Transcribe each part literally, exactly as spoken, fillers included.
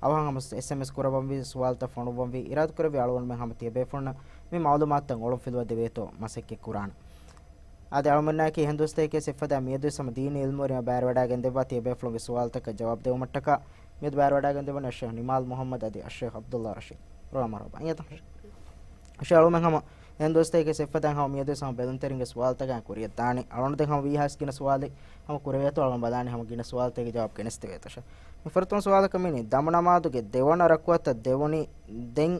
އަވަހަށް ހަމަ އެސްއެމްއެސް ކުރައްވަންވީ ސުވާލުތައް ފޮނުއްވަންވީ. އިރާދަކުރެއްވި އަޅުގަނޑުމެން ހަމަ ތިޔަބޭފުޅުންނަށް މި މައުލޫމާތުތައް އޮޅުން ފިލުވައިދެވޭތޯ މަސައްކަތް ކުރާނެ. އާދެ، އަޅުމެންނާއެކީ އެހެން ދުވަސްތަކެކޭ ސެއްފަދައިން މިއަދުވެސް ހަމަ ދީނީ އިލްމުވެރިން ބައިވެރިވަޑައިގެންދެއްވާ ތިޔަބޭފުޅުންގެ ސުވާލުތަކަށް ޖަވާބު ދެވުމަށްޓަކާ މިއަދު ބައިވެރިވަޑައިގެންދެވުނީ އައްޝޭޚް ނިމާލް މުޙައްމަދު އަދި އައްޝޭޚް ޢަބްދުﷲ ރަޝީދު. ރޯ މަރުޙަބާ. އިނގޭތަ؟ އައްޝޭޚް އަޅުމެން ހަމަ އެހެން ދުވަސްތަކެކޭ ސެއްފަދައިން ހަމަ މިއަދުވެސް ހަމަ ބެލުންތެރިންގެ ސުވާލުތަކާ ކުރިއަށް ދާނީ. އަޅުގަނޑު ދެން ހަމަ ވީހާވެސް ގިނަ ސުވާލެއް ހަމަ ކުރެވޭތޯ އަޅުގަނޑު ބަލާނީ ހަމަ ގިނަ ސުވާލުތަކެއް ޖަވާބު ގެނެސްދެވޭތޯ. އައްޝޭޚް، މި ފުރަތަމަ ސުވާލަކަށް މިއިނީ ދަމު ނަމާދުގެ ދެވަނަ ރަކުޢަތަށް ދެވުނީ ދެން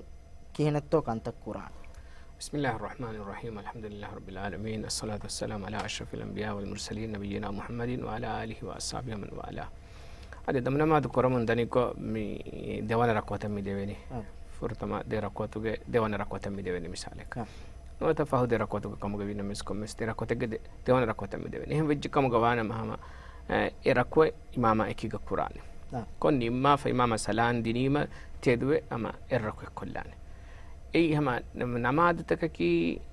ކިހިނެއްތޯ ކަންތައް ކުރާނީ؟ بسم الله الرحمن الرحيم. الحمد لله رب العالمين. الصلاة والسلام على أشرف الأنبياء والمرسلين نبينا محمد وعلى آله وأصحابه ومن والاه. އަދި ދަމު ނަމާދު ކުރަމުން ދަނިކޮށް މި ދެވަނަ ރަކުޢަތަށް މި ދެވެނީ. އާ. ފުރަތަމަ ދެ ރަކުޢަތުގެ ދެވަނަ ރަކުޢަތަށް މި ދެވެނީ މިސާލަކަށް. އާ. ނުވަތަ ފަހު ދެ ރަކުޢަތުގެ ކަމުގަ ވީނަމަވެސް ކޮންމެސް ދެ ރަކުޢަތެއްގެ ދެ-، ދެވަނަ ރަކުޢަތަށް މި ދެވެނީ. އެހެން ވެއްޖެ ކަމުގަ ވާނަމަ ހަމަ، އެ، އެ ރަކުޢަތް އިމާމާ އެކީގަ ކުރާނީ. އާ. ކޮން ނިންމާފަ އިމާމާ ސަލާން ދިނީމަ ތެދުވެ ހަމަ އެއް ރަކުޢަތް ކޮށްލާނެ. އެއީ ހަމަ ނަމާދުތަކަކީ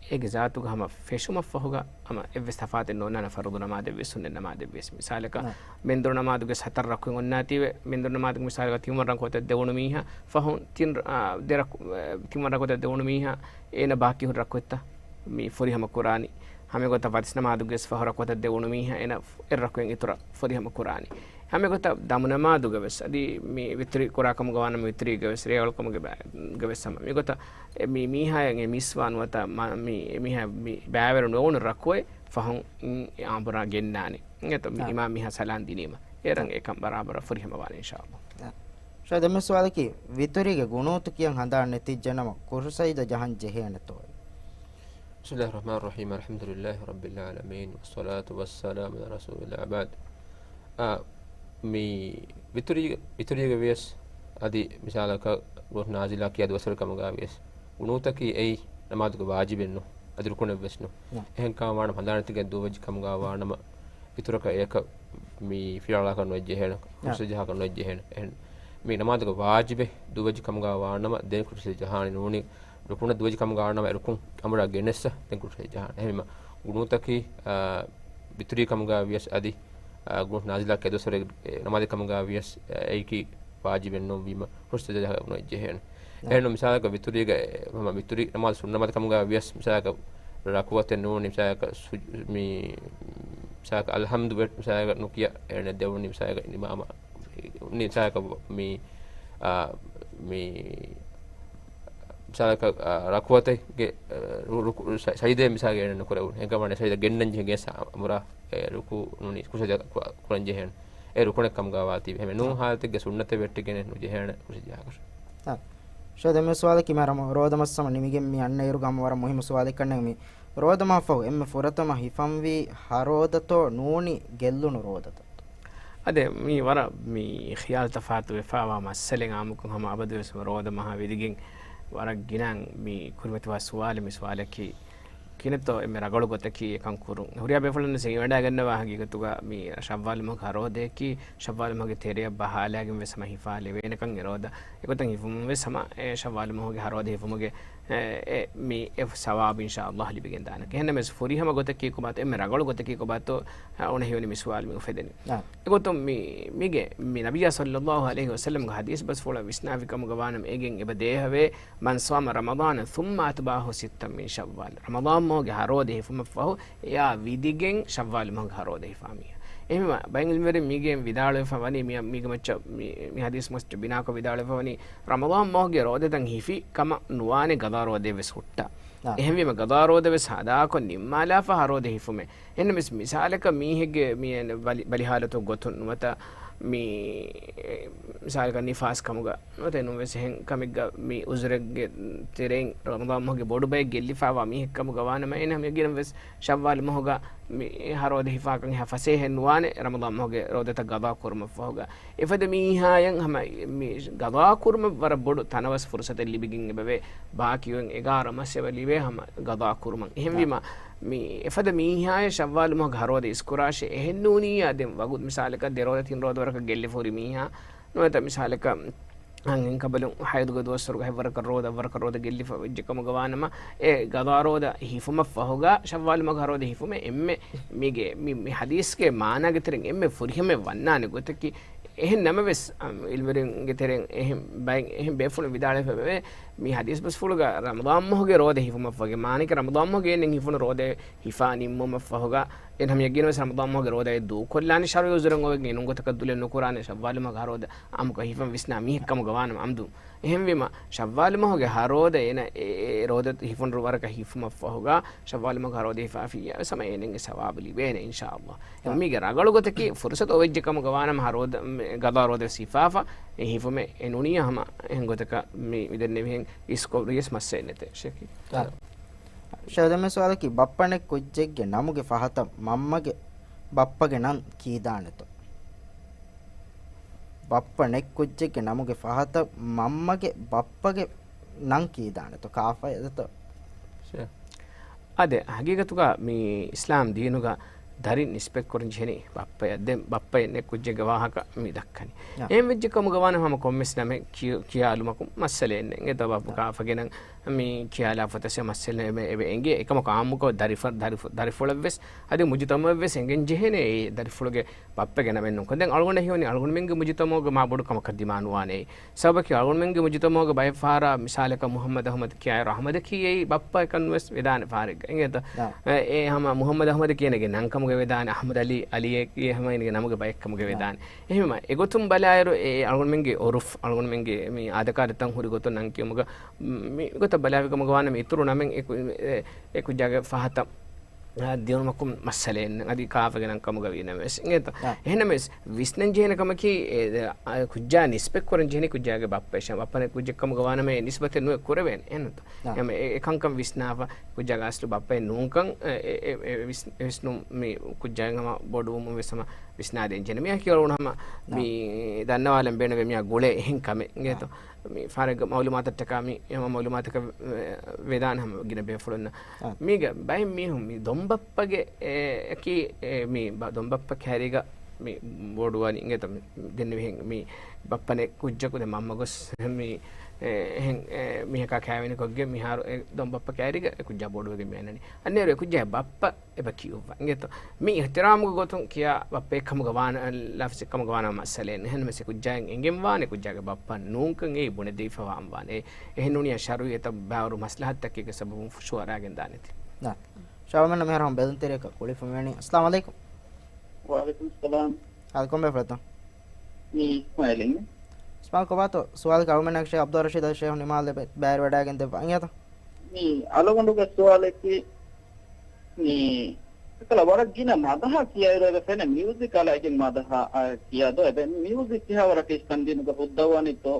އޭގެ ޒާތުގަ ހަމަ ފެށުމަށްފަހުގަ ހަމަ އެއްވެސް ތަފާތެއް ނޯންނާނެ، ފަރުޟު ނަމާދެއްވިޔަސް ސުންނަތް ނަމާދެއްވިޔަސް. މިސާލަކަށް، ނަ. މެންދުރު ނަމާދުގެ ހަތަރު ރަކުޢަތް އޮންނާތީވެ، މެންދުރު ނަމާދުގެ މިސާލަކަށް ތިންވަނަ ރަކުޢަތަށް ދެވުނު މީހާ، ފަހުން ތިން، އާ، ދެ ރަކު-، އާ، ތިންވަނަ ރަކުޢަތަށް ދެވުނު މީހާ، އޭނަ ބާކީ ހުރި ރަކުޢަތްތައް މި ފުރިހަމަ ކުރާނީ. ހަމައެގޮތަށް ފަތިސް ނަމާދުގެ ވެސް ފަހު ރަކުޢަތަށް ދެވުނު މީހާ، އޭނަ އެއް ރަކުޢަތް އިތުރަށް ފުރިހަމަ ކުރާނީ. ހަމައެގޮތަށް ދަމު ނަމާދުގަ ވެސް އަދި މި ވިތުރި ކުރާ ކަމުގަ ވާނަމަ ވިތުރީގަ ވެސް ރޭއަޅުކަމުގެ ބަ-، ގަ ވެސް ހަމަ މިގޮތަށް އެ މި މީހާޔަށް އެ މިސްވާ ނުވަތަ މަ-، މި އެ މީހާ މި ބައިވެރި ނުވުނު ރަކުޢަތް ފަހުން އާ ބުރާ ގެންނާނެ. އެތަ މި އާ. އިމާމް މީހާ ސަލާން ދިނީމަ. އާ. އޭރަށް އެކަން ބަރާބަރަށް ފުރިހަމަ ވާނެ އިންޝާﷲ. އާ. ޝާ ދެންމެ ސުވާލަކީ، ވިތުރީގެ ގުނޫތު ކިޔަން ހަނދާން ނެތިއްޖެނަމަ ކުރު ސަޖިދަ ޖަހަން ޖެހޭނެތޯއޭ؟ بسم الله الرحمن الرحيم. الحمد لله رب العالمين. والصلاة والسلام على رسول الله وبعد. އާ، މި ވިތުރީ-، ވިތުރީގަ ވިޔަސް އަދި މިސާލަކަށް ސޫރަތު ނާޒިލާ ކިޔާ ދުވަސްވަރު ކަމުގަ ވިޔަސް ގުނޫތަކީ އެއީ ނަމާދުގެ ވާޖިބެއް ނޫން. އަދި ރުކުނެއްވެސް ނޫން. ނަ. އެހެން ކަމަށް ވާނަމަ ހަނދާން ނެތިގެން ދުވަސް ކަމުގަ ވާނަމަ ވިތުރަކަށް އެއަކަށް މި ފިޔަވަޅަކަށް ނުވެއްޖެހޭނެ، ކުރު ސަޖިދަ ޖަހާކަށް ނުވެއްޖެހޭނެ. އެހެން މި ނަމާދުގެ ވާޖިބެއް ދުވަސް ކަމުގަ ވާނަމަ ދެން ކުރު ސަޖިދަ ޖަހާނެ ނޫނީ. ރުކުނަށް ދުވަސް ކަމުގަ ވާނަމަ އެ ރުކުން އަނބުރާ ގެނެއްސަ ދެން ކުރު ސަޖިދަ ޖަހާނެ. އެހެންވީމަ ގުނޫތަކީ، އާ، ވިތުރީ ކަމުގަ ވިޔަސް އަދި، އާ، ގުނޫ ނާޒިލާ ކިޔާ ދުވަސްވަރު، އެ، ނަމާދު ކަމުގަ ވިޔަސް، އެ، އެއީކީ ވާޖިބެއް ނޫންވީމަ ކުރު ސަޖިދަ ޖަހާކަށް ނުވެއްޖެހޭނެ. އެހެން މިސާލަކަށް ވިތުރީގަ، ހަމަ ވިތުރީ ނަމާދު ސުންނަތް ނަމާދު ކަމުގަ ވިޔަސް މިސާލަކަށް ރަކުޢަތެއް ނޫނީ މިސާލަކަށް ސު-، މި، މިސާލަކަށް އަލްޙަމްދު ވެ-، މިސާލަކަށް ނުކިޔާ އޭނަ ދެވުނީ މިސާލަކަށް އިމާމަށް މިސާލަކަށް މި، އާ، މި މިސާލަކަށް، އާ، ރަކުޢަތެއްގެ، އާ، ރު-، ރުކު-، ސަ-، ސަޖިދައެއް މިސާލަކަށް އޭނަ ނުކުރެވުނު. އެކަމަށް ސަޖިދަ ގެންނަން ޖެހޭ ގެންސާ އަމުރާ، އެ، ރުކޫ ނޫނީ ކުރު ސަޖިދަ ކު-، ކުރަން ޖެހޭނެ. އެ ރުކުނެއް ކަމުގަ ވާތީ. އެހެން ނޫން ހާލަތެއްގެ ސުންނަތެއް ވެއްޓިގެނެއް ނުޖެހޭނެ ކުރު ސަޖިދަ ޖަހާކަށް. އާ. ޝާ ދެންމެ ސުވާލަކީ މި ރަމަ-، ރޯދަ މަސް ހަމަ ނިމިގެން މި އަންނަ އިރުގަ ހަމަ ވަރަށް މުހިއްމު ސުވާލެއް ކަންނޭނގެ މި ރޯދަ މަހަށް ފަހު އެންމެ ފުރަތަމަ ހިފަންވީ ހަރޯދަތޯ ނޫނީ ގެއްލުނު ރޯދަތައްތޯ؟ އާދެ، މީ ވަރަށް މި ޚިޔާލު ތަފާތު ވެފަވާ މައްސަލައެއް އާއްމުކޮށް ހަމަ އަބަދުވެސް ރޯދަ މަހާ ވިދިގެން ވަރަށް ގިނަ މި ކުރިމަތިވާ ސުވާލެއް. މި ސުވާލަކީ ކިހިނެއްތޯ އެންމެ ރަނގަޅު ގޮތަކީ އެކަން ކުރުން. ހުރިހާ ބޭފުޅުން ވެސް ހިނގަވަޑައިގަންނަވާ ހަގީގަތުގަ މި ޝައްވާލު މަހުގެ ހަރޯދަޔަކީ ޝައްވާލު މަހުގެ ތެރެއަށް ބަހާލާގެން ވެސް ހަމަ ހިފާ ލެވޭނެކަން އެ ރޯދަ. އެގޮތަށް ހިފުމުން ވެސް ހަމަ އެ ޝައްވާލު މަހުގެ ހަރޯދަ ހިފުމުގެ އެ، އެ، މި އެ ސަވާބު އިންޝާﷲ ލިބިގެން ދާނެ. އެހެންނަމަވެސް ފުރިހަމަ ގޮތަކީ ކޮބާތޯ، އެންމެ ރަނގަޅު ގޮތަކީ ކޮބާތޯ، އަ، އުނަ ހިޔުނި މި ސުވާލު މި އުފެދެނީ. އާ. އެގޮތުން މި، މީގެ، މި ނަބިއްޔާ ޞައްލައްލާހު ޢަލައިހި ވަސައްލަމްގެ ޙަދީޘް ބަސްފުޅަށް ވިސްނާފި ކަމުގަ ވާނަމަ އޭގެން އެބަ ދޭހަވޭ، "من صام رمضان ثم أتبعه ستا من شوال." ރަމަޟާން މަހުގެ ހަރޯދަ ހިފުމަށްފަހު އެއާ ވިދިގެން ޝައްވާލު މަހުގެ ހަރޯދަ ހިފާ މީހާ. އެހެންވީމަ، ބައެއް ޢިލްމުވެރިން މީގެން ވިދާޅުވެފަ ވަނީ، މި، މީގެ މައްޗަށް މި، މި ޙަދީޘް މައްޗަށް ބިނާކޮށް ވިދާޅުވެފަ ވަނީ، ރަމަޟާން މަހުގެ ރޯދަތައް ހިފި ކަމަށް ނުވާނެ ގަޟާ ރޯދައެއް ވެސް ހުއްޓާ. އާ. އެހެންވީމަ، ގަޟާ ރޯދަ ވެސް އަދާކޮށް ނިންމާލާފަ ހަރޯދަ ހިފުމެއް. އެހެންނަމަވެސް، މިސާލަކަށް މީހެއްގެ މި ބަލި، ބަލި ޙާލަތު ގޮތުން ނުވަތަ މި، މިސާލަކަށް ނިފާސް ކަމުގަ ނުވަތަ އެނޫންވެސް އެހެން ކަމެއްގަ މި ޢުޛުރެއްގެ ތެރެއިން ރަމަޟާން މަހުގެ ބޮޑު ބައެއް ގެއްލިފަވާ މީހެއް ކަމުގަ ވާނަމަ، އޭނަ ހަމަ އެގިނަވެސް ޝައްވާލު މަހުގަ މި ހަރޯދަ ހިފާކަން އެހާ ފަސޭހައެއް ނުވާނެ ރަމަޟާން މަހުގެ ރޯދަތައް ގަޟާ ކުރުމަށްފަހުގަ. އެފަދަ މީހާޔަށް ހަމަ މި ގަޟާ ކުރުމަށް ވަރަށް ބޮޑު ތަނަވަސް ފުރުޞަތެއް ލިބިގެން އެބަވޭ. ބާކީވެން އެގާރަ މަސް އެބަ ލިބޭ ހަމަ ގަޟާ ކުރުމަށް. އެހެންވީމަ، މި އެފަދަ މީހާޔަށް ޝައްވާލު މަހުގެ ހަރޯދަ އިސްކުރާށޭ، އެހެންނޫނިއްޔާ ދެން ވަގުތު މިސާލަކަށް ދެ ރޯދަ ތިން ރޯދަ ވަރަކަށް ގެއްލިފަ ހުރި މީހާ، ނުވަތަ މިސާލަކަށް އަންހެންކަނބަލުން ޙައިޟުގެ ދުވަސްވަރުގަ ހަތްވަރަކަށް ރޯދަ، އަށްވަރަކަށް ރޯދަ ގެއްލިފަ ވެއްޖެ ކަމުގަ ވާނަމަ، އެ ގަޟާ ރޯދަ ހިފުމަށްފަހުގަ ޝައްވާލު މަހުގެ ހަރޯދަ ހިފުމެއް އެންމެ މީގެ، މި، މި ޙަދީޘްގެ މާނާގެ ތެރެއިން އެންމެ ފުރިހަމައެއް ވަންނާނެ ގޮތަކީ، އެހެން ނަމަވެސް، އަ، އިލްމުވެރިންގެ ތެރެއިން އެހެން ބައެއް އެހެން ބޭފުޅުން ވިދާޅުވެފަ ވޭ، މި ޙަދީޘް ބަސްފުޅުގަ ރަމަޟާން މަހުގެ ރޯދަ ހިފުމަށްފަހުގެ މާނައަކީ ރަމަޟާން މަހުގެ އެންނެން ހިފުނު ރޯދަ ހިފާ ނިންމުމަށްފަހުގަ، އެހެން ހަމަ ޔަގީންވެސް ރަމަޟާން މަހުގެ ރޯދައެއް ދޫކޮށްލާނެ ޝަރުޢީ ޢުޛުރެއް އޮވެގެން އެނޫން ގޮތަކަށް ދުލެއް ނުކުރާނެ ޝައްވާލު މަހުގެ ހަ ރޯދަ އާއްމުކޮށް ހިފަން ވިސްނާ މީހެއް ކަމުގަ ވާނަމަ އަމްދު. އެހެންވީމަ، ޝައްވާލު މަހުގެ ހަ ރޯދަ އޭނަ އެ، އެ ރޯދަ ހިފުނު ވަރަކަށް ހިފުމަށްފަހުގަ، ޝައްވާލު މަހުގެ ހަ ރޯދަ ހިފާފިއްޔާ ސަމަ އޭނަގެ ސަވާބު ލިބޭނެ، އިންޝާﷲ. އެ މީގެ ރަނގަޅު ގޮތަކީ، ފުރުސަތު އޮވެއްޖެ ކަމުގަ ވާނަމަ، ހަ ރޯދަ، މެ، ގަޟާ ރޯދަ ވެސް ހިފާފަ، އެ ހިފުމެއް އެ ނުނިޔަ ހަމަ އެހެން ގޮތަކަށް މި، މި ދެންނެވިހެން އިސްކޮށް ރިޔަސް މައްސައެއް ނެތޭ، ޝޭޚް. ޝޭޚް، ދެންމެ ސުވާލަކީ، ބައްޕަ ނެތް ކުއްޖެއްގެ ނަމުގެ ފަހަތަށް މަންމަގެ ބައްޕަގެ ނަން ކީދާނެތޯ؟ ބައްޕަ ނެތް ކުއްޖެއްގެ ނަމުގެ ފަހަތަށް މަންމަގެ ބައްޕަގެ ނަން ކީދާނެތޯ؟ ކާފަޔަށްތޯ؟ ޝޭޚް. އާދެ، ހަގީގަތުގަ މި އިސްލާމް ދީނުގަ ދަރިން ނިސްބަތްކުރަން ޖެހެނީ ބައްޕަޔަށް. ދެން ބައްޕަ ނެތް ކުއްޖެއްގެ ވާހަކަ މި ދައްކަނީ. އާ. އެހެން ވެއްޖެ ކަމުގަ ވާނަމަ ހަމަ ކޮންމެސް ނަމެއް ކިޔު-، ކިޔާލުމަކުން މައްސަލައެއް ނެތް. އެ ދޯ ބައްޕަ އާ. ކާފަގެ ނަން މި ކިޔާލާފަ ތަސް މައްސަލައެއް އެބަ އެނގޭ. އެކަމަކު އާއްމުކޮށް ދަރިފަ-، ދަރިފު-، ދަރިފުޅަށްވެސް އަދި މުޖުތަމަޢަށްވެސް އެނގެން ޖެހޭނެ އެ ދަރިފުޅުގެ ބައްޕަގެ ނަމެއް ނޫންކަން. ދެން އަޅުގަނޑަށް ހީވަނީ އަޅުގަނޑުމެންގެ މުޖުތަމަޢުގެ މާ ބޮޑު ކަމަކަށް ދިމާނުވާނެ. ސަބަބަކީ އަޅުގަނޑުމެންގެ މުޖުތަމަޢުގެ ބައެއް ފަހަރާ މިސާލަކަށް މުޙައްމަދު އަޙްމަދު ކިޔާއިރު އަޙްމަދަކީ އެއީ ބައްޕައަކަށްނުވެސް ވެދާނެ ފަހަރެއްގަ. އިނގޭތަ؟ އާ. އެ، އެ ހަމަ މުޙައްމަދު އަޙްމަދު ކިޔަނީ އޭނަގެ ނަންކަމުގަ ވެދާނެ، އަޙްމަދު އަލީ، އަލީއޭ ކިޔޭ ހަމަ އޭނަގެ ނަމުގެ ބައެއްކަމުގަ އާ. ވެދާނެ. އެހެންވީމަ، އެގޮތުން ބަލާއިރު އެ އަޅުގަނޑުމެންގެ ޢުރުފު، އަޅުގަނޑުމެންގެ މި އާދަކާދަތައް ހުރި ގޮތުން ނަން ކިޔުމުގަ، މި ގޮތަށް ބަލާފި ކަމުގަ ވާނަމަ އިތުރު ނަމެއް އެ ކު-، އެ، އެ ކުއްޖާގެ ފަހަތަށް އާ، ދިޔުނުމަކުން މައްސަލައެއް ނެތް. އަދި ކާފަގެ ނަން ކަމުގަ ވީނަމަވެސް. އިނގޭތަ؟ އާ. އެހެންނަމަވެސް، ވިސްނަން ޖެހޭނެ ކަމަކީ، އެ، އާ، ކުއްޖާ ނިސްބަތް ކުރަން ޖެހެނީ ކުއްޖާގެ ބައްޕައަށް. ބައްޕަ ނެތް ކުއްޖެއް ކަމުގަ ވާނަމަ އެ ނިސްބަތެއް ނުވެ ކުރެވޭނެ. އެހެންނުތަ؟ އާ. އެ، އެ ކަންކަން ވިސްނާފަ، ކުއްޖާގެ އަސްލު ބައްޕައެއް ނޫންކަން، އެ، އެ، އެ، އެ ވިސް-، ވިސްނުން މި ކުއްޖާގެ ހަމަ ބޮޑުވުމުން ވެސް ހަމަ ވިސްނާދޭން ޖެހޭނެ. މިއަކީ އަޅުގަނޑު ހަމަ އާ. މި ދަންނަވާލަން ބޭނުންވޭ މިއާ ގުޅޭ އެހެން ކަމެއް. އާ. އިނގޭތޯ؟ މި ފާރެއްގަ މައުލޫމާތަށްޓަކާ މި ހަމަ މައުލޫމާތަކަށް ވެ-، ވެދާނެ ހަމަ ގިނަ ބޭފުޅުންނަށް. އާ. މީގަ ބައެއް މީހުން މި ދޮންބައްޕަގެ އެ، އެކީ، އެ، މި ބަ-، ދޮންބައްޕަ ކައިރީގަ މި ބޮޑުވަނީ އިނގޭތަ މި ދެންނެވިހެން މި ބައްޕަ ނެތް ކުއްޖަކު ދެން މަންމަ ގޮސް މި، އެ، އެހެން، އެ، މީހަކާ ކައިވެނިކޮށްގެން މިހާރު އެ ދޮންބައްޕަ ކައިރީގަ އެ ކުއްޖާ ބޮޑުވެގެން މި އަންނަނީ. އަންނައިރު އެ ކުއްޖާ ބައްޕަ އެބަ ކިޔުއްވާ. އިނގޭތޯ؟ މި އިޙްތިރާމުގެ ގޮތުން ކިޔާ ބައްޕައެއް ކަމުގަ ވާނަ، ލަފްޒެއް ކަމުގަ ވާނަމަ މައްސަލައެއް ނެތް. އެހެންނަމަވެސް އެ ކުއްޖާއަށް އެނގެންވާނެ ކުއްޖާގެ ބައްޕަ ނޫންކަން އެއީ ބުނެދީފަވާން ވާނެ. އެ، އެހެން ނޫނިއްޔާ ޝަރުޢީ އެތައް ބައިވަރު މަސްލަހަތުތަކެއްގެ ސަބަބުން ފުށުއަރާގެން ދާނެތީ. ނާ. ޝާވަމެން މިހާރު ހަމަ ބެލުންތެރިއަކަށް ކުޅިފަ މިވަނީ. އައްސަލާމު ޢަލައިކުމް. ވަޢަލައިކުމް އައްސަލާމް. އާދެ، ކޮންމެ ފުރަތަ؟ މީ އިސްމާޢީލް އިނގޭ. އިސްމާޢީލް ކޮބާތޯ؟ ސުވާލަކީ އަޅުމެންނާ ޝޭޚް ޢަބްދުއްރަޝީދު ޝޭޚް ނިމާލް އެބަ ބައިވެރިވަޑައިގެން ދެއްވާ. އިނގޭތޯ؟ މީ އަޅުގަނޑުގެ ސުވާލަކީ، މީ އެކަލަ ވަރަށް ގިނަ މަދަހަ ކިޔައިރު އެބަ ފެނޭ މިއުޒިކް އަޅައިގެން މަދަހަ، އަ، ކިޔާދޯ އެބަ މިއުޒިކް ކިހާވަރަކަށް އިސްލާމް ދީނުގަ ހުއްދަވާނީތޯ؟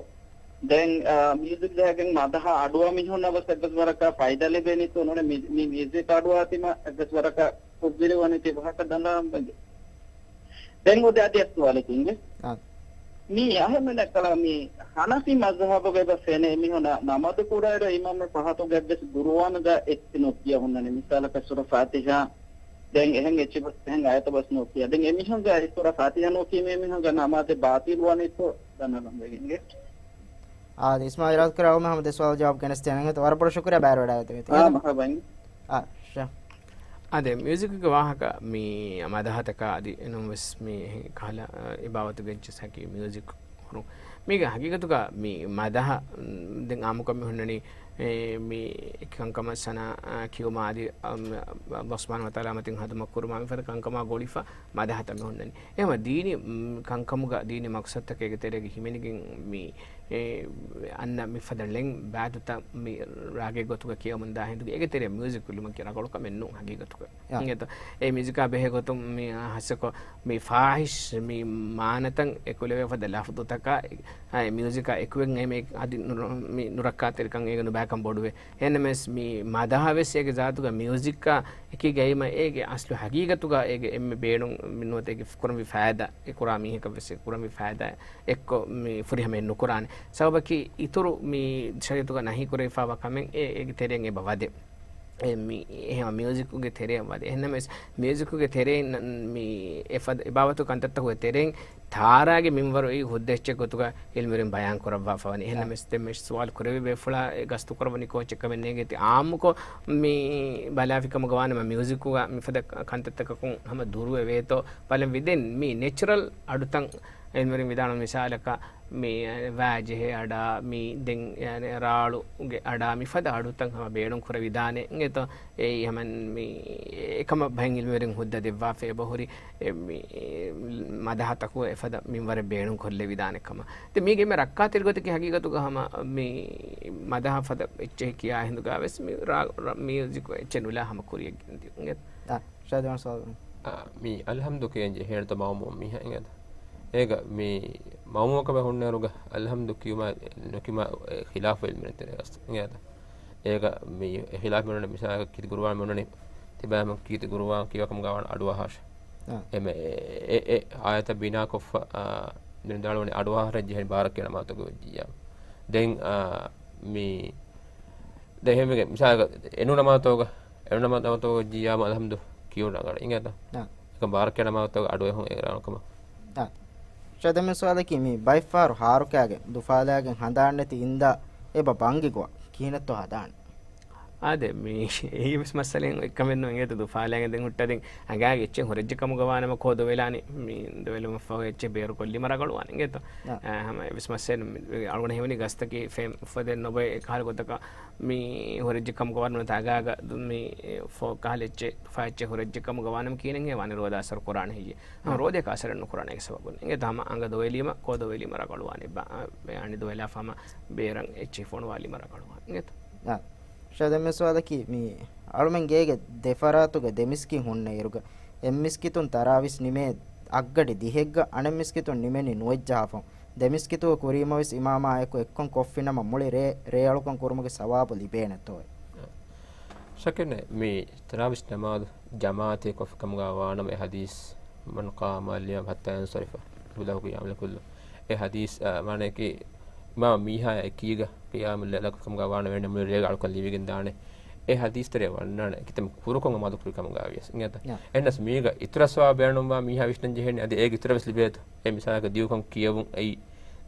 ދެން، އާ، މިއުޒިކް ޖަހައިގެން މަދަހަ އަޑުއަ މީހުންނަށް ވެސް އެއްވެސް ވަރަކަށް ފައިދާ ލިބޭނީތޯ ނޫނޭ؟ މި، މި މިއުޒިކް އަޑުއާ ތިމަ އެއްވެސް ވަރަކަށް ކުށްވެރިވަނީ ތި ވާހަކަ ދަނޑާ ބަގެ. ދެން އޮތީ އަދި އެއް ސުވާލެއް އިނގޭ. އާ. މީ އަހަރެމެން އެކަލަ މި ހަނަފީ މަޒްހަބުގަ އެބަ ފެނޭ މީހުންނަށް ނަމާދު ކުރާއިރު އިމާމް ފަހަތުގަ އެއްވެސް ގުރުއާނުގަ އެއްޗެއް ނުކިޔާ ހުންނަނީ. މިސާލަކަށް ސޫރަ ފާތިޙާ ދެން އެހެން އެއްޗެއް އެހެން އާޔަތެއް ވެސް ނުކިޔާ. ދެން އެމީހުންގެ އެ ސޫރަ ފާތިޙާ ނުކިޔަމޭ މީހުންގެ ނަމާދެއް ބާޠިލް ވަނީތޯ ދަންނަލަން ވެގެންގެ. އާދެ، އިސްމާޢީލް އިރާދަކުރާ އަޅުމެން ހަމަ ދެ ސުވާލު ޖަވާބު ގެނެސްދޭނެ. އާ، މަރުޙަބަ އިނގޭ. އާ، ޝޭޚް. އާދެ، މިއުޒިކުގެ ވާހަކަ މި މަދަހަތަކާ އަދި އެނޫންވެސް މި ކަހަލަ، އަ، އިބާވަތުގެ އެއްޗެއް ހަކީ މިއުޒިކް ހުރުން. މީގެ ހަގީގަތުގަ މި މަދަހަ، ދެން އާއްމުކޮށް މި ހުންނަނީ، އެ، މި ކަންކަމަށް ސަނާ، އަ، ކިޔުމާ އަދި، އަ، މި، ﷲ ސުބްޙާނަހޫ ވަތަޢާލާ މަތިން ޚިދުމަތް ކުރުމާ މިފަދަ ކަންކަމާ ގުޅިފަ މަދަހަތައް މި ހުންނަނީ. އެހެންވީމަ ދީނީ، މް، ކަންކަމުގަ ދީނީ މަޤްޞަދުތަކެއްގެ ތެރޭގަ ހިމެނިގެން މި، އެ، އަންނަ މިފަދަ ޅެން ބައިތުތައް މި ރާގެއް ގޮތުގަ ކިޔަމުންދާ ހިނދުގެ އޭގެ ތެރޭ މިއުޒިކް އުޅުމަކީ ރަނގަޅު ކަމެއް ނޫން ހަގީގަތުގަ. ޔާ. އިނގޭތޯ؟ އެ މިއުޒިކާ ބެހޭ ގޮތުން މި ހަސަކޮ މި ފާޙިޝް މި މާނަތައް އެކުލެވޭ ފަދަ ލަފްޒުތަކާ، އެ މިއުޒިކާ އެކުވެގެން އެމެ އަދި ނުރ-، މި ނުރައްކާތެރިކަން އޭގެ ނުބައިކަން ބޮޑުވޭ. އެހެންނަމަވެސް މި މަދަހަ ވެސް އޭގެ ޒާތުގަ މިއުޒިކާ އެކީގައިމަ އޭގެ އަސްލު ހަގީގަތުގަ އޭގެ އެންމެ ބޭނުން މި ނުވަތަ އޭގެ ކުރަންވީ ފައިދާ، އެ ކުރާ މީހަކަށް ވެސް އެ ކުރަންވީ ފައިދާ އެއްކޮށް މި ފުރިހަމައެއް ނުކުރާނެ. ސަބަބަކީ އިތުރު މި ޝަރީޢަތުގަ ނަހީ ކުރެވިފައިވާ ކަމެއް އެ، އޭގެ ތެރެއިން އެބަ ވަދެ. އެ މި، އެހެން މިއުޒިކުގެ ތެރެއަށް ވަދެ. އެހެންނަމަވެސް މިއުޒިކުގެ ތެރެއިން ނަ-، މި އެފަދަ އިބާވަތު ކަންތައްތަކުގެ ތެރެއިން ތާރާގެ މިންވަރު އެއީ ހުއްދަ އެއްޗެއް ގޮތުގަ އިލްމުވެރިން ބަޔާން ކުރައްވާފަވަނީ. އެހެންނަމަވެސް ދެން މި ސުވާލު ކުރެވި ބޭފުޅާ އެ ގަސްތު ކުރައްވަނީ ކޯޗެއް ކަމެއް ނޭނގޭތީ. އާއްމުކޮށް މި ބަލާފި ކަމުގަ ވާނަމަ މިއުޒިކުގަ މިފަދަ ކަންތައްތަކަކުން ހަމަ ދުރުވެވޭތޯ ބަލަން ވި. ދެން މި ނެޗުރަލް އަޑުތައް އެންމެރިން ވިދާޅު މިސާލަކަށް މި ވާޖެހޭ އަޑާ، މި ދެން ރާޅުގެ އަޑާ، މި ފަދަ އަޑުތައް ހަމަ ބޭނުން ކުރެވިދާނެ އިނގޭތޯ. އެއީ ހަމަ މި އެކަމަށް ބައެއް އިލްމުވެރިން ހުއްދަ ދެއްވާފަ އެބަހުރި މި މަދަހަތަކު އެފަދަ މިންވަރެއް ބޭނުން ކޮށްލެވިދާނެ ކަމަށް. ދެން މީގެ އެންމެ ރައްކާތެރި ގޮތަކީ ހަގީގަތުގަ ހަމަ މި މަދަހަ ފަދަ އެއްޗެހި ކިޔާ ހިނދުގަ ވެސް މި ރާ-، ރަ-، މިއުޒިކު އެއްޗެއް ނުލާ ހަމަ ކުރިޔަށް ގެންދިޔުން. އާ، ޝާދި ވަން ސުވާލު. އާ، މި އަލްހަމްދު ކިޔަން ޖެހޭނެތޯ މައުމޫމް މީހާ އިނގޭތަ؟ އޭގަ މި މައުމޫމަކަށް ހުންނައިރުގަ އަލްހަމްދު ކިޔުމާ ނުކިޔުމާ އެ ޚިލާފު އިލްމުވެރިން ތެރޭގަ އިނގޭތަ؟ އޭގަ މި އެ ޚިލާފު މިއޮންނަނީ މިސާލަކަށް ކީރިތި ގުރުއާން މިއޮންނަނީ ތިބާމެން ކީރިތި ގުރުއާން ކިޔަވާ ކަމުގަ ވާނެ އަޑުއަހާށޭ. އާ. އެމެ އެ، އެ، އެ އާޔަތަށް ބިނާކޮށްފަ، އާ، މި ވިދާޅުވަނީ އަޑުއަހާށޭ ޖެހޭނީ ބާރަކަށް ނަމާދުތަކުގެ ވެއްޖިއްޔާ. ދެން، އާ، މި ދެން އެހެންވެގެން މިސާލަކަށް އެނޫން ނަމާދުތަކުގަ، އެނޫން ނަމާދު، ނަމާދުތަކުގެ ވެއްޖިއްޔާމު އަލްހަމްދު ކިޔުން ރަނގަޅު އިނގޭތަ؟ އާ. އެކަމް ބާރަކަށް ނަމާދުތަކުގެ އަޑުއެހުން އެ ރަނގަޅު ކަމަށް. އާ. ޝާދި ދެންމެ ސުވާލަކީ މި ބައެއްފަހަރު ހާރުކާގެން ދުފާލާގެން ހަނދާން ނެތި އިންދާ އެބަ ބަންގި ގޮވާ ކިހިނެއްތޯ ހަދާނެ؟ އާދެ، މި އެއީ ވެސް މައްސަލައެއް އެއްކަމެއް ނޫން އިނގޭތަ؟ ދުފާލާގެން ދެން ހުއްޓާ ދެން އަނގާގެ އެއްޗެއް ހުރެއްޖެ ކަމުގަ ވާނަމަ ކޯ ދޮވެލާނީ؟ މި ދޮވެލުމަށްފަހު އެއްޗެއް ބޭރުކޮށްލީމަ ރަގަޅުވާނެ އިނގޭތަ؟ އާ. އާ، ހަމަ އެއްވެސް މައްސަލައެއް ނޫން. މި އަޅުގަނޑަށް ހީވަނީ ގަސްތަކީ ފެން އުފެދެން ނުބޮއެ ކަހަލަ ގޮތަކަށް މި ހުރެއްޖެ ކަމުގަ ވާނަމަ އަނގާގަ މި ފޯ ކަހަލަ އެއްޗެއް، ތުފާ އެއްޗެއް ހުރެއްޖެ ކަމުގަ ވާނަމަ ކިހިނެއްހޭ ވާނީ ރޯދަ އަސަރު ކުރާނެ ހެއްޔޭ؟ ހަމަ އާ. ރޯދަޔަކަށް އަސަރެއް ނުކުރާނެ އޭގެ ސަބަބުން. އިނގޭތަ؟ ހަމަ އަނގަ ދޮވެލީމަ ކޯ ދޮވެލީމަ ރަގަޅުވާނެ. ބަ-، އަނި ދޮވެލާފަ ހަމަ ބޭރަށް އެއްޗެހި ފޮނުވާލީމަ ރަގަޅުވާނެ. އިނގޭތަ؟ އާ. ޝާދި ދެންމެ ސުވާލަކީ މި އަޅުމެން ގޭގެ ދެފަރާތުގަ ދެ މިސްކިތް ހުންނަ އިރުގަ އެއް މިސްކިތުން ތަރާވީސް ނިމޭ އަށްގަޑި ދިހެއްގަ އަނެއް މިސްކިތުން ނިމެނީ ނުވައްޖަހާފަހުން. ދެ މިސްކިތުގެ ކުރީމަ ވެސް އިމާމާއެކު އެއްކޮށް ކޮށްފިނަމަ މުޅި ރޭ، ރޭއަޅުކަން ކުރުމުގެ ސަވާބު ލިބޭނެތޯއޭ؟ ޝައްކެއް ނެތް. މި ތަރާވީސް ނަމާދު ޖަމާޢަތީ ކޮށްފި ކަމުގަ ވާނަމަ އެ ޙަދީޘް، "من قام اليوم حتى ينصرف فله قيام الليل كله." އެ ޙަދީޘް، އާ، މާނައަކީ، އިމާމު މީހާ އެކީގަ ޤިޔާމުއްލައިލަކު ކަމުގަ ވާނަމަ ވެންނަ މުޅި ރޭގެ އަޅުކަން ލިބިގެން ދާނެ. އެ ޙަދީޘް ތެރޭ ވަންނާނެ ކިތަންމެ ކުރުކޮށް ނަމާދު ކުރި ކަމުގަ ވިޔަސް. އިނގޭތަ؟ ޔާ. އެހެނަސް މީގަ އިތުރަށް ސަވާބު ބޭނުންވާ މީހާ ވިސްނަން ޖެހޭނެ އަދި އޭގެ އިތުރަށް ވެސް ލިބޭތަ؟ އެ މިސާލަކަށް ދިގުކޮށް ކިޔެވުން، އެއީ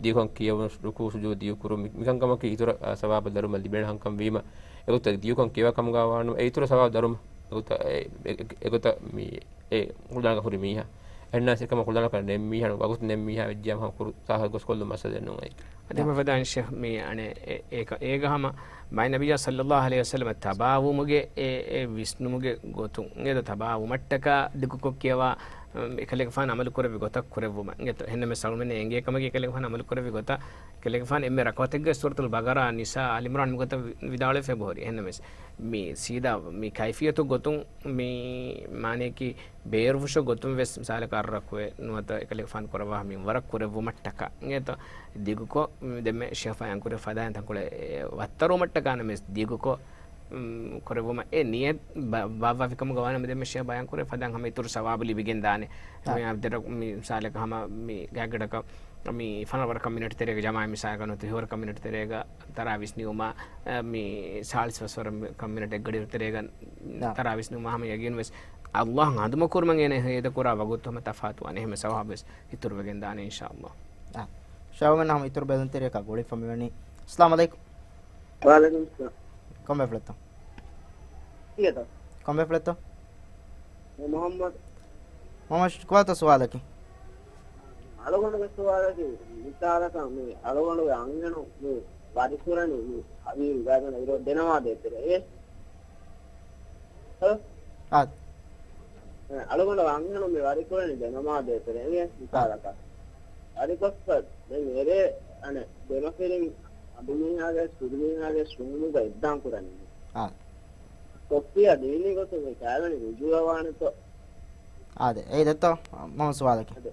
ދިގުކޮށް ކިޔެވުން، ރުކޫޢު ސުޖޫދު ދިގުކުރުން، މި-، މިކަންކަމަކީ އިތުރަށް، އާ، ސަވާބު ދަރުމަ ލިބޭނެ ކަންކަން ވީމަ، އެގޮތަށް ދިގުކޮށް ކިޔަވާ ކަމުގަ ވާނަމަ އެ އިތުރަށް ސަވާބު ދަރުމަ، އެގޮތަށް އެ، އެ، އެ، އެގޮތަށް މި އެ ކުޅަނގަ ހުރި މީހާ. އެހެންނަސް އެކަމަ ކުޅަނގަ ނެތް މީހާ، ވަގުތު ނެތް މީހާ ވެއްޖިއްޔާ ހަމަ ކުރު ތާހަ ގޮސްކޮށްލުން މައްސަލައެއް ނޫން އެއީ. އަދި ހަމަ ފަދައިން ޝޭޚް މި އަނެއް އެ-، އޭކަ-، އޭގަ ހަމަ މާތް ނަބިއްޔާ ޞައްލައްލާހު ޢަލައިހި ވަސައްލަމަ ތަބާވުމުގެ އެ، އެ ވިސްނުމުގެ ގޮތުން އެދަ ތަބާވުމަށްޓަކާ ދިގުކޮށް ކިޔަވާ، އެކަލޭގެފާނު އަމަލު ކުރެއްވި ގޮތަށް ކުރެއްވުމަށް އެނގޭތޯ. އެހެންނަމަވެސް އަޅުމެން އެނގޭ ކަމަކީ އެކަލޭގެފާނު އަމަލު ކުރެއްވި ގޮތަށް އެކަލޭގެފާނު އެންމެ ރަކުޢަތެއްގަ ސޫރަތުލް ބަގަރާ، ނިސާ، އާލި ޢިމްރާން މިގޮތަށް ވި-، ވިދާޅުވެފަ އެބަހުރި. އެހެންނަމަވެސް މި ސީދާ މި ކައިފިއްޔަތު ގޮތުން މި މާނައަކީ ބޭރުފުށު ގޮތުން ވެސް މިސާލަކަށް އަށް ރަކުޢަތް ނުވަތަ އެކަލޭގެފާނު ކުރައްވާ މިންވަރަށް ކުރެއްވުމަށްޓަކާ އެނގޭތޯ. ދިގުކޮށް ދެންމެ ޝޭޚް ބަޔާން ކުރި ފަދައިން ތަންކޮޅެއް ވައްތަރުވުމަށްޓަކާ ނަމަވެސް ދިގުކޮށް، މް، ކުރެއްވުމަށް އެ ނިޔަތް ބަ-، ބާއްވާފި ކަމުގަ ވާނަމަ ދެންމެ ޝޭޚް ބަޔާން ކުރި ފަދައިން ހަމަ އިތުރު ސަވާބު ލިބިގެން ދާނެ. އާ. މި އަދި މި މިސާލަކަށް ހަމަ މި ގާތްގަނޑަކަށް މި ފަނަރަ ވަރަކަށް މިނެޓް ތެރޭގަ ޖަމާޢަތް މިސާލަކަށް ނުވަތަ ހިފަވަރަކަށް މިނެޓް ތެރޭގަ ތަރާވީސް ނިމުމާ، އަ، މި ސާޅީސް ފަސްވަރަކަށް މިނެޓް އެއްގަޑި ތެރޭގަ އާ. ތަރާވީސް ނިމުމާ ހަމަ ޔަގީން ވެސް ﷲ އަނދުމަ ކުރުމަށް އޭނަ ހޭދަ ކުރާ ވަގުތު ހަމަ ތަފާތުވާނެ. އެހެންމެ ސަވާބު ވެސް އިތުރުވެގެން ދާނެ އިންޝާﷲ. އާ. ޝާވަމެން ހަމަ އިތުރު ބެލުންތެރިޔަކާ ގުޅިފަ މިވަނީ. އައްސަލާމު ޢަލައިކުމް. ވަޢަލައިކުމް އައްސަލާމް. ކޮންމެ ފުޅެއްތޯ؟ ކިޔަތޯ؟ ކޮންމެ ފުޅެއްތޯ؟ މުޙައްމަދު. މުޙައްމަދު، ކޮބާތޯ ސުވާލަކީ؟ އަޅުގަނޑުގެ ސުވާލަކީ، މިސާލަކަށް މި އަޅުގަނޑުގެ އަންހެނުން މި ވަރިކުރަނީ މި ހަވީރު ގާތުން އިރު ދެނަމާދޭ ތެރޭ. އޭ؟ ހަލޯ؟ އާ. އަޅުގަނޑު އަންހެނުން މި ވަރިކުރަނީ ދެނަމާދޭ ތެރޭ. އާ. މިސާލަކަށް. ވަރިކޮށްފަ ދެން އެރޭ އަނެއް ދެމަފިރިން އަނބިމީހާގެ ކުރިމީހާގެ ޝުމުގަ އެއްދާން ކުރަނީ. އާ. ކޮއްފިއްޔާ ދީނީ ގޮތުން މި ކައިވެނި ރުޖޫޢަވާނެތޯ؟ އާދެ، އެއީ ދެއްތޯ މަމަ ސުވާލަކީ؟ އާދެ.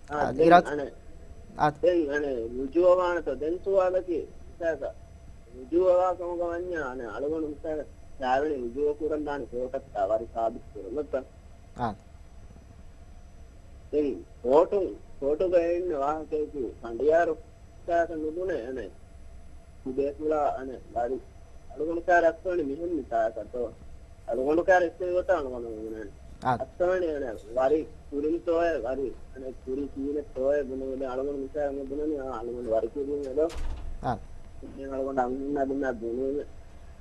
އާ، އާދެ، ދެން އިރާދަ-، އަނެއް، އާދެ. ދެން އަނެއް ރުޖޫޢަވާނެތޯ؟ ދެން ސުވާލަކީ، އިސާކަށް ރުޖޫޢަވާ ކަމުގަ ވަންޏާ، އަނެއް އަޅުގަނޑު އިސާކަށް ކައިވެނި ރުޖޫޢަ ކުރަން ދާނެ ކޯޓަށްޓަކާ ވަރި ސާބިތު ކުރުމަށްތަ؟ އާދެ. ދެން ކޯޓު، ކޯޓުގައި އިންނަ ވާހަކަޔަކީ ފަނޑިޔާރު ސާކަށް ނުބުނެ، އަނެއް ތިބޭފުޅާ އަނެއް ވަރި އަޅުގަނޑު ކާރަ އަސްވަނީ މިހެން މިތާކަށް ތޯ؟ އަޅުގަނޑު ކާރަ އެއްސެން ގޮތަށް އަޅުގަނޑު މިބުނަނީ. އާ. އަސްވަނީ އަނެއް ވަރި ކުރިން ތޯއޭ، ވަރި އަނެއް ކުރި ކީނެއް ތޯއޭ ބުނެވިދެން އަޅުގަނޑު މިތާ މިބުނަނީ، އާ، އަޅުގަނޑު ވަރި ކުރިން އެދޯ. އާ. ދެން އަޅުގަނޑު އަންހެންނާ ދެންނާ ބުނެވި،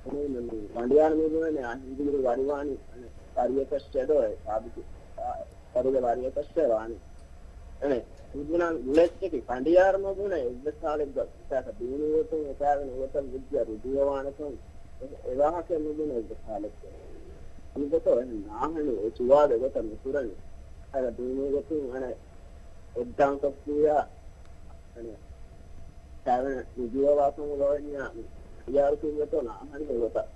ބުނެވި މި ފަނޑިޔާރު މިބުނަނީ، އާ، ހިނދު ވަރިވާނީ އަނެއް ވަރިޔަކަށް އެދޯ، އެ ސާބިތު، އާ، ވަރުގެ ވަރިޔަކަށް ވާނީ. އަނެއް މިބުނާ ގުޅޭތަކެތި ފަނޑިޔާރު މަ ބުނެ އެއްވެސް ހާލެއްގަ އެކަކަށް ދީނީ ގޮތުން އެކާވެނި ގޮތަށް ވެއްޖެ ރުޖޫވާނެކަން އެ ވާހަކަ މިބުނެ އެއްވެސް ހާލެއްގަ. މިގޮތަށް އެހެން ނާހަނީ އެ ސުވާލު އެގޮތަށް ނުކުރަނީ. އަދި ދީނީ ގޮތުން އަނެއް އެއްދާން ކޮށްފިއްޔާ އަނެއް ކާވެނި ރުޖޫވާ ކަމުގަ ވަންޏާ މި ފަނޑިޔާރު ކިންގެތޯ ނާހަނީ އެގޮތަށް.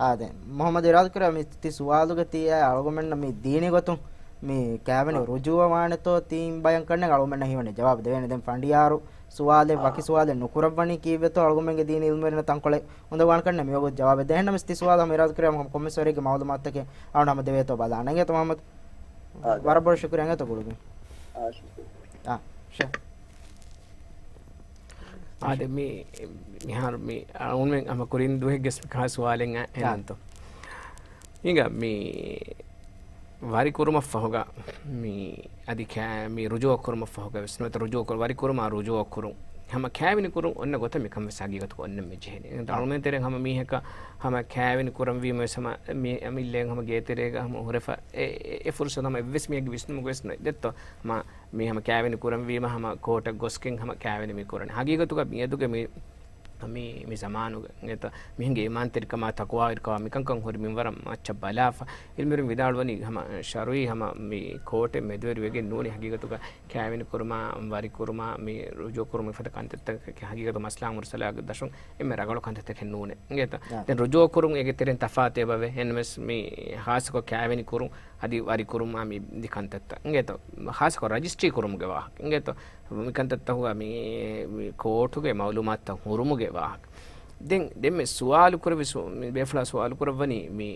އާދެ، މުހައްމަދު އިރާދަކުރާ މި ތި ސުވާލުގަ ތިޔަ އަޅުގަމެންނަށް މި ދީނީ ގޮތުން މި ކާވެނި އާ. ރުޖޫވާ ވާނެތޯ ތީން ބަޔަން ކަންނެ އަޅުގަމެންނަށް ހީވަނީ ޖަވާބު ދެވޭނެ. ދެން ފަނޑިޔާރު ސުވާލެއް ވަކި އާ. ސުވާލެއް ނުކުރައްވަނީ ކީއްވެތޯ އަޅުގަމެންގެ ދީނީ އިލްމުވެރިންނަށް ތަންކޮޅެއް އުނދަގުވާނެ ކަންނެ މިވަގުތު ޖަވާބެއް ދޭން. ނަމަވެސް ތި ސުވާލު ހަމަ އިރާދަކުރާ ކޮންމެސް ވަރެއްގެ މައުލޫމާތުތަކެއް އަޅުން ހަމަ ދެވޭތޯ ބަލާނެ. އިނގޭތޯ މުހައްމަދު؟ އާ، ވަރަށް ބޮޑަށް ޝުކުރިއްޔާ އިނގޭތޯ ގުޅުގެން. އާ، ޝުކުރިއްޔާ. އާ، ޝޭ. އާދެ، މި، މިހާރު މި އަޅުގަނޑުމެން ހަމަ ކުރިން ދުވަހެއްގެ ސް-، ކާ ސުވާލެއް އަ-، އާ. އެންނަންތޯ. ހިނގާ މި ވަރި ކުރުމަށް ފަހުގަ މި އަދި ކާ-، މި ރުޖޫއަ ކުރުމަށް ފަހުގަ ވެސް ނުވަތަ ރުޖޫއަ ކުރު-، ވަރި ކުރުމާ ރުޖޫއަ ކުރުން. ހަމަ ކާވެނި ކުރުން އޮންނަ ގޮތަށް މިކަން ވެސް ހަގީގަތުގަ އޮންނަ މި ޖެހެނީ. އާ. އަޅުމެން ތެރެއިން ހަމަ މީހަކަށް ހަމަ ކާވެނި ކުރަންވީމަ ވެސް ހަމަ މި-، އަމިއްލައިން ހަމަ ގޭތެރޭގަ ހަމަ ހުރެފަ އެ، އެ، އެ ފުރުސަތު ހަމަ އެއްވެސް މީހެއްގެ ވިސްނުމުގަ ވެސް ނު-، ދެއްތޯ. ހަމަ މީ ހަމަ ކާވެނި ކުރަންވީމަ ހަމަ ކޯޓަށް ގޮސްގެން ހަމަ ކާވެނި މި ކުރަނީ. ހަގީގަތުގަ މިއަދުގެ މި، މި، މި ޒަމާނުގަ އިނގޭތަ މީހުންގެ އީމާންތެރިކަމާ ތަޤްވާވެރިކަމާ މިކަންކަން ހުރި މިންވަރަށް މައްޗަށް ބަލާފަ. އިލްމުވެރިން ވިދާޅުވަނީ ހަމަ ޝަރުޢީ ހަމަ މި ކޯޓެއް މެދުވެރިވެގެން ނޫނީ ހަގީގަތުގަ ކާވެނި ކުރުމާ، ވަރި ކުރުމާ، މި ރުޖޫ ކުރުމުގެ ފަދަ ކަންތައްތަކަކީ ހަގީގަތު މަސްލަހާ މުރުސަލާގެ ދަށުން އެންމެ ރަނގަޅު ކަންތައްތަކެއް ނޫނޭ. އިނގޭތަ؟ އާ. ދެން ރުޖޫ ކުރުން އޭގެ ތެރެއިން ތަފާތު އެބަވޭ. އެހެންނަމަވެސް މި ޚާއްޞަކޮށް ކާވެނި ކުރުން އަދި ވަރި ކުރުމާ މި ދި ކަންތައްތައް. އިނގޭތޯ؟ ޚާއްޞަކޮށް ރަޖިސްޓްރީ ކުރުމުގެ ވާހަކަ. އިނގޭތޯ؟ މި ކަންތައްތަކުގަ މި، މި ކޯޓުގެ މައުލޫމާތުތައް ހުރުމުގެ ވާހަކަ. ދެން، ދެން މި ސުވާލު ކުރެއްވި ސު-، މި ބޭފުޅާ ސުވާލު ކުރައްވަނީ މި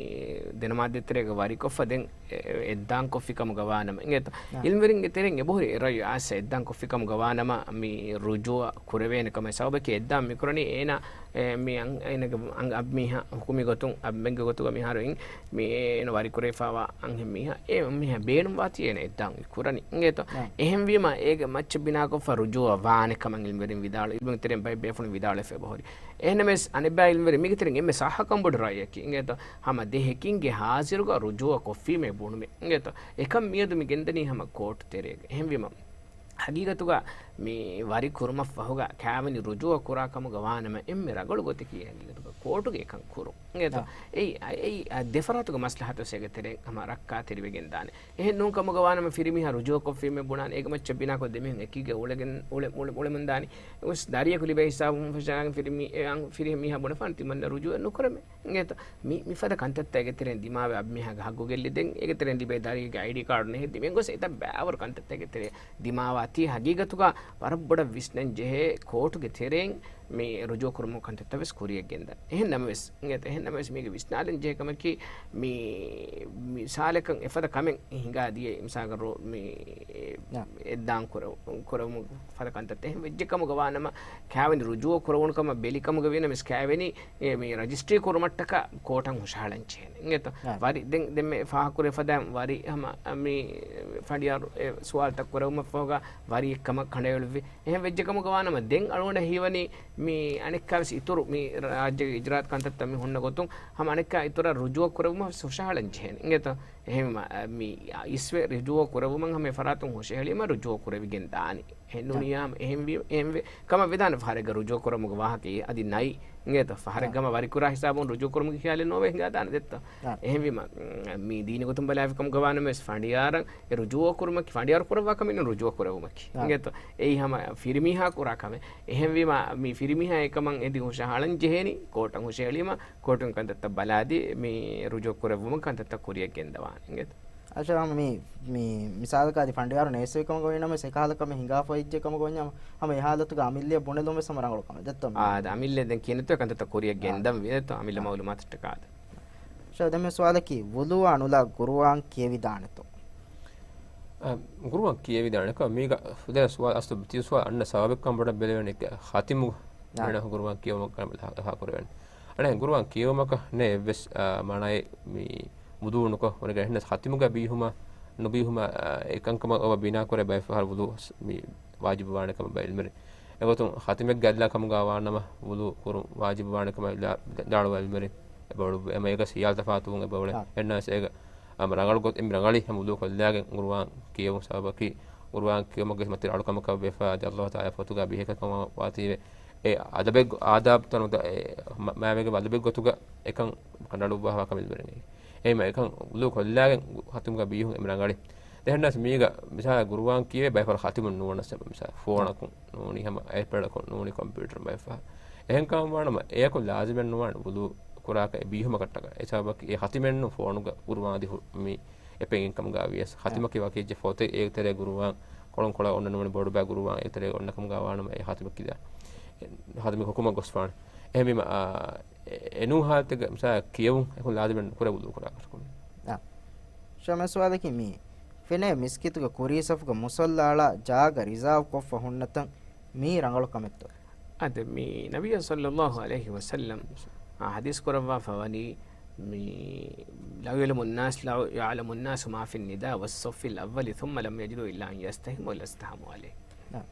ދެނަމާދެ ތެރޭގަ ވަރިކޮށްފަ ދެން އެ-، އެއްދާން ކޮށްފި ކަމުގަ ވާނަމަ. އިނގޭތޯ؟ އާ. އިލްމުވެރިންގެ ތެރެއިން އެބަހުރި އެ ރައްޔު އާސަ އެއްދާން ކޮށްފި ކަމުގަ ވާނަމަ މި ރުޖޫއަ ކުރެވޭނެ ކަމަށް. ސަބަބަކީ އެއްދާން މި ކުރަނީ އޭނާ، އެ، މި އަން-، އޭނާގެ އަން-، އަން-، އަން-، މީހާ ހުކުމީ ގޮތުން އަންމެންގެ ގޮތުގަ މިހާރު އިން މި އޭނަ ވަރިކުރެވިފައިވާ އަންހެން މީހާ، އެ މީހާ ބޭނުންވާތީ އޭނަ އެއްދާން ކުރަނީ. އިނގޭތޯ؟ އާ. އެހެންވީމަ އޭގެ މައްޗަށް ބިނާކޮށްފަ ރުޖޫއަ ވާނެ ކަމަށް އިލްމުވެރިން ވިދާޅު، އިލްމުވެރިން ތެރެއިން ބައެއް ބޭފުޅުން ވިދާޅުވެފަ އެބަހުރި. އެހެންނަމަވެސް އަނެއްބައި އިލްމުވެރިން މީގެ ތެރެއިން އެންމެ ސައްހަކަން ބޮޑު ރައްޔަކީ. އިނގޭތޯ؟ ހަމަ ދެ ހެކިންގެ ހާޒިރުގަ ރުޖޫއަ ކޮށްފީމޭ ބުނުމޭ. އިނގޭތޯ؟ އެކަން މިއަދު މި ގެންދަނީ ހަމަ ކޯޓު ތެރޭގަ. އެހެންވީމަ ހަގީގަތުގަ މި ވަރި ކުރުމަށްފަހުގަ ކާވެނި ރުޖޫއަ ކުރާ ކަމުގަ ވާނަމަ އެންމެ ރަނގަޅު ގޮތަކީ ހަގީގަތުގަ ކޯޓުގެ އެކަން ކުރުން. އިނގޭތޯ؟ އާ. އެއީ، އެއީ، އާ، ދެފަރާތުގެ މަސްލަހަތު ވެސް އޭގެ ތެރެއިން ހަމަ ރައްކާތެރިވެގެން ދާނެ. އެހެން ނޫން ކަމުގަ ވާނަމަ ފިރިމީހާ ރުޖޫއަ ކޮށްފީމޭ ބުނާނެ. އޭގެ މައްޗަށް ބިނާކޮށް ދެމީހުން އެކީގަ އުޅެގެން، އުޅެ-، އުޅެ-، އުޅެމުން ދާނީ. އެވެސް ދަރިޔަކު ލިބޭ ހިސާބުން ފަށާގެން ފިރިމީ-، އެ އަން-، ފިރިހެން މީހާ ބުނެފާނެ ތިމަންނަ ރުޖޫއަ ނުކުރަމޭ. އިނގޭތޯ؟ މި-، މިފަދަ ކަންތައްތައް އޭގެ ތެރެއިން ދިމާވެ އަންމީހާގެ ހައްގު ގެއްލި ދެން އޭގެ ތެރެއިން ލިބޭ ދަރިއެއްގެ އައިޑީ ކާޑު ނެހެއްދި މި އެނގޮސް އެތައް ބައިވަރު ކަންތައްތައް އޭގެ ތެރެއިން ދިމާވާތީ ހަގީގަތުގަ ވަރަށް ބޮޑަށް ވިސްނަން ޖެހޭ ކޯޓުގެ ތެރެއިން މި ރުޖޫ ކުރުމުގެ ކަންތައްތައް ވެސް ކުރިޔަށް ގެންދަން. އެހެން ނަމަވެސް، އިނގޭތަ؟ އެހެން ނަމަވެސް މީގެ ވިސްނާލަން ޖެހޭ ކަމަކީ މި، މިސާލަކަށް އެފަދަ ކަމެއް ހިނގާ ދިޔައީ މިސާލަކަށް ރޯ-، މި ނާ. އެއްދާން ކުރެވު-، ކުރެވުމުގެ ފަދަ ކަންތައްތައް އެހެން ވެއްޖެ ކަމުގަ ވާނަމަ ކާވެނި ރުޖޫއަ ކުރެވުނު ކަމަށް ބެލި ކަމުގަ ވީނަމަވެސް ކާވެނި އެ، މި ރަޖިސްޓްރީ ކުރުމަށްޓަކާ ކޯޓަށް ހުށަހަޅަން ޖެހޭނެ. އިނގޭތޯ؟ އާ. ވަރި ދެން، ދެން މި ފާހަގަކުރެ ފަދައިން ވަރި ހަމަ މި ފަނޑިޔާރު އެ ސުވާލުތައް ކުރެވުމަށް ފަހުގަ ވަރި އެއްކަމަށް ކަނޑައެޅުއްވި. އެހެން ވެއްޖެ ކަމުގަ ވާނަމަ ދެން އަޅުގަނޑަށް ހީވަނީ މި އަނެއްކާވެސް އިތުރު މި ރާއްޖޭގެ އިޖުރާއަތު ކަންތައްތައް މި ހުންނަ ގޮތުން ހަމަ އަނެއްކާ އިތުރަށް ރުޖޫއަ ކުރެވުމަށް ވެސް ހުށަހަޅަން ޖެހޭނެ. އިނގޭތޯ؟ އެހެންވީމަ، މި އިސްވެ ރުޖޫއަ ކުރެވުމަށް ހަމަ އެފަރާތުން ހުށަހެޅީމަ ރުޖޫއަ ކުރެވިގެން ދާނީ. އެހެން ނޫނިއްޔާ އެހެންވީ، އެހެންވެ، ކަމަށް ވެދާނެ ފަހަރެއްގަ ރުޖޫ ކުރަމުގެ ވާހަކައެއް އަދި ނައި. އިނގޭތޯ؟ ފަހަރެއްގަމަ ވަރިކުރާ ހިސާބުން ރުޖޫ ކުރުމުގެ ޚިޔާލެއް ނޯވޭ ހިނގާދާނެ ދެއްތޯ؟ އެހެންވީމަ، މް، މީ ދީނީ ގޮތުން ބަލާފި ކަމުގަ ވާނަމަވެސް ފަނޑިޔާރަށް އެ ރުޖޫއަ ކުރުމަކީ، ފަނޑިޔާރު ކުރައްވާ ކަމެއް ނޫން ރުޖޫއަ ކުރެވުމަކީ. އިނގޭތޯ؟ އެއީ ހަމަ ފިރިމީހާ ކުރާ ކަމެއް. އެހެންވީމަ، މި ފިރިމީހާ އެކަމަށް އެދި ހުށަހަޅަން ޖެހޭނީ، ކޯޓަށް ހުށަހެޅީމަ، ކޯޓުން ކަންތައްތައް ބަލާދީ، މި ރުޖޫ ކުރެއްވުމަށް ކަންތައްތައް ކުރިޔަށް ގެންދަވާނެ. އިނގޭތޯ؟ އަށަ ހަމަ މި، މި މިސާލަކަށް އަދި ފަނޑިޔާރު ނޭސްވި ކަމުގަ ވީނަމަވެސް އެކަހަލަ ކަމެއް ހިނގާފަ އިއްޖެ ކަމުގަ ވަންޏާ ހަމަ އެ ހާލަތުގަ އަމިއްލައަށް ބުނެލުން ވެސް ހަމަ ރަނގަޅު ކަމެއް ދެއްތޯ؟ އާ، އަދި އަމިއްލައަށް ދެން ކިޔެން ދެއްތޯ ކަންތައްތައް ކުރިޔަށް ގެންދަން ވީ ދެއްތޯ؟ އަމިއްލަ އާ. މައުލޫމާތަށްޓަކާ އާދެ. އަށަ ދެން މި ސުވާލަކީ ވުޟޫއާ ނުލާ ގުރުއާން ކިޔެވިދާނެތޯ؟ އަ، ގުރުއާން ކިޔެވިދާނެކަ މީގަ ފުދޭ ސުވާލު އަސްލު ތި ސުވާލު އަންނަ ސަބަބެއްކަން ބޮޑަށް ބެލެވެނީ ޚަތިމު އާ. ވެނަ ގުރުއާން ކިޔެވުމަކަށް ހަ-، ހަ ކުރެވެން. އަނެ ގުރުއާން ކިޔެވުމަކަށް ނެ އެއްވެސް، އާ، މާނައެއް މި ވުޟޫ ނުކޮށް، އަނެއް އެހެންނަސް ޚަތިމުގަ ބީހުމަށް ނުބީހުމަށް، އާ، އެކަންކަމަށް އޮބަ ބިނާކުރެ ބައެއް ފަހަރު ވުޟޫ މި ވާޖިބު ވާނެ ކަމަށް ބައެއް އިލްމުވެރިން. އެގޮތުން ޚަތިމެއްގެ އަދިލާ ކަމުގަ ވާނަމަ ވުޟޫ ކުރުން ވާޖިބު ވާނެ ކަމަށް ވިދާ-، ވިދާޅުވާ އިލްމުވެރިން އެބަ އުޅުއްވި. އެމަ އޭގަސް ހިޔާލު ތަފާތުވުން އެބަ އުޅެ. އާ. އެހެންނަސް އޭގަ އަމަ ރަނގަޅު ގޮތް، އެންމެ ރަނގަޅީ ހަމަ ވުޟޫ ކޮށްލާގެން ގުރުއާން ކިޔެވުން. ސަބަބަކީ ޤުރުއާން ކިޔުމަށް ގޮސް މަތި އަޅުކަމަކަށް ވެފަ، އަދި ﷲ ތަޢާލާ ފޮތުގަ ބިހޭ ކަމަށް ވާތީވެ، އެ އަދަބެއް އާދާބުތައް ނުދަ-، އެ މަ-، މާމެގެ އަދަބެއް ގޮތުގަ އެކަން ކަނޑައަޅުއްވާފަ ކަމެއް ނުވެރެން. އެހެންވީމަ އެކަން ވުޟޫ ކޮށްލާގެން ޚަތިމުގަ ބީހުން އެންމެ ރަނގަޅި. ދެން ވެސް މީގަ މިސާލަށް ޤުރުއާން ކިޔެވޭ ބައެއް ފަހަރު ޚަތިމުން ނުވަނަސް އެބަ މިސާލަށް ފޯނަކުން ނޫނީ ހަމަ އައިޕޭޑަކުން ނޫނީ ކޮމްޕިއުޓަރުން ބައެއް ފަހަރު. އެހެން ކަމަށް ވާނަމަ އެޔަކު ލާޒިމެއް ނުވާނެ ވުޟޫ ކުރާކަށް އެ ބީހުމަކަށްޓަކަ. އެ ސަބަބަކީ އެ ޚަތިމެއްނު ފޯނުގަ ޤުރުއާން އަދި ހު-، މި އެޕެއް އިންކަމުގަ ވިޔަސް ޚަތިމަކީ ވަކި އެއްޗެއް ފޮތެއް އޭގެ ތެރޭ ޤުރުއާން ކޮޅުން ކޮޅަށް އޮންނަ ނޫނީ ބޮޑު ބައި ޤުރުއާން އޭގެ ތެރޭ އޮންނަ ކަމުގަ ވާނަމަ އެ ޚަތިމަކީ ދާ-، ޚަތިމަކީ ޙުކުމަށް ގޮސްފާނެ. އެހެންވީމަ، އާ، އެ-، އެނޫން ޙާލަތެއްގަ މިސާލަށް ކިޔެވުން އެކު ލާޒިމެއް ނުކުރޭ ވުޟޫ ކުރާކަށް. އާ. ޝާމެ ސުވާލަކީ މީ ފެނޭ މިސްކިތުގެ ކުރީ ސަފުގަ މުޞައްލާ އަޅާ ޖާގަ ރިޒާވް ކޮށްފަ ހުންނަތަން މީ ރަނގަޅު ކަމެއްތޯ؟ އަދި މި ނަބިއްޔާ ޞައްލައްލާހު ޢަލައިހި ވަސައްލަމް، އާ، ޙަދީޘް ކުރައްވާފަ ވަނީ، މި، "لو يعلم الناس، لو يعلم الناس ما في النداء والصف الأول ثم لم يجدوا إلا أن يستهموا لاستهموا عليه."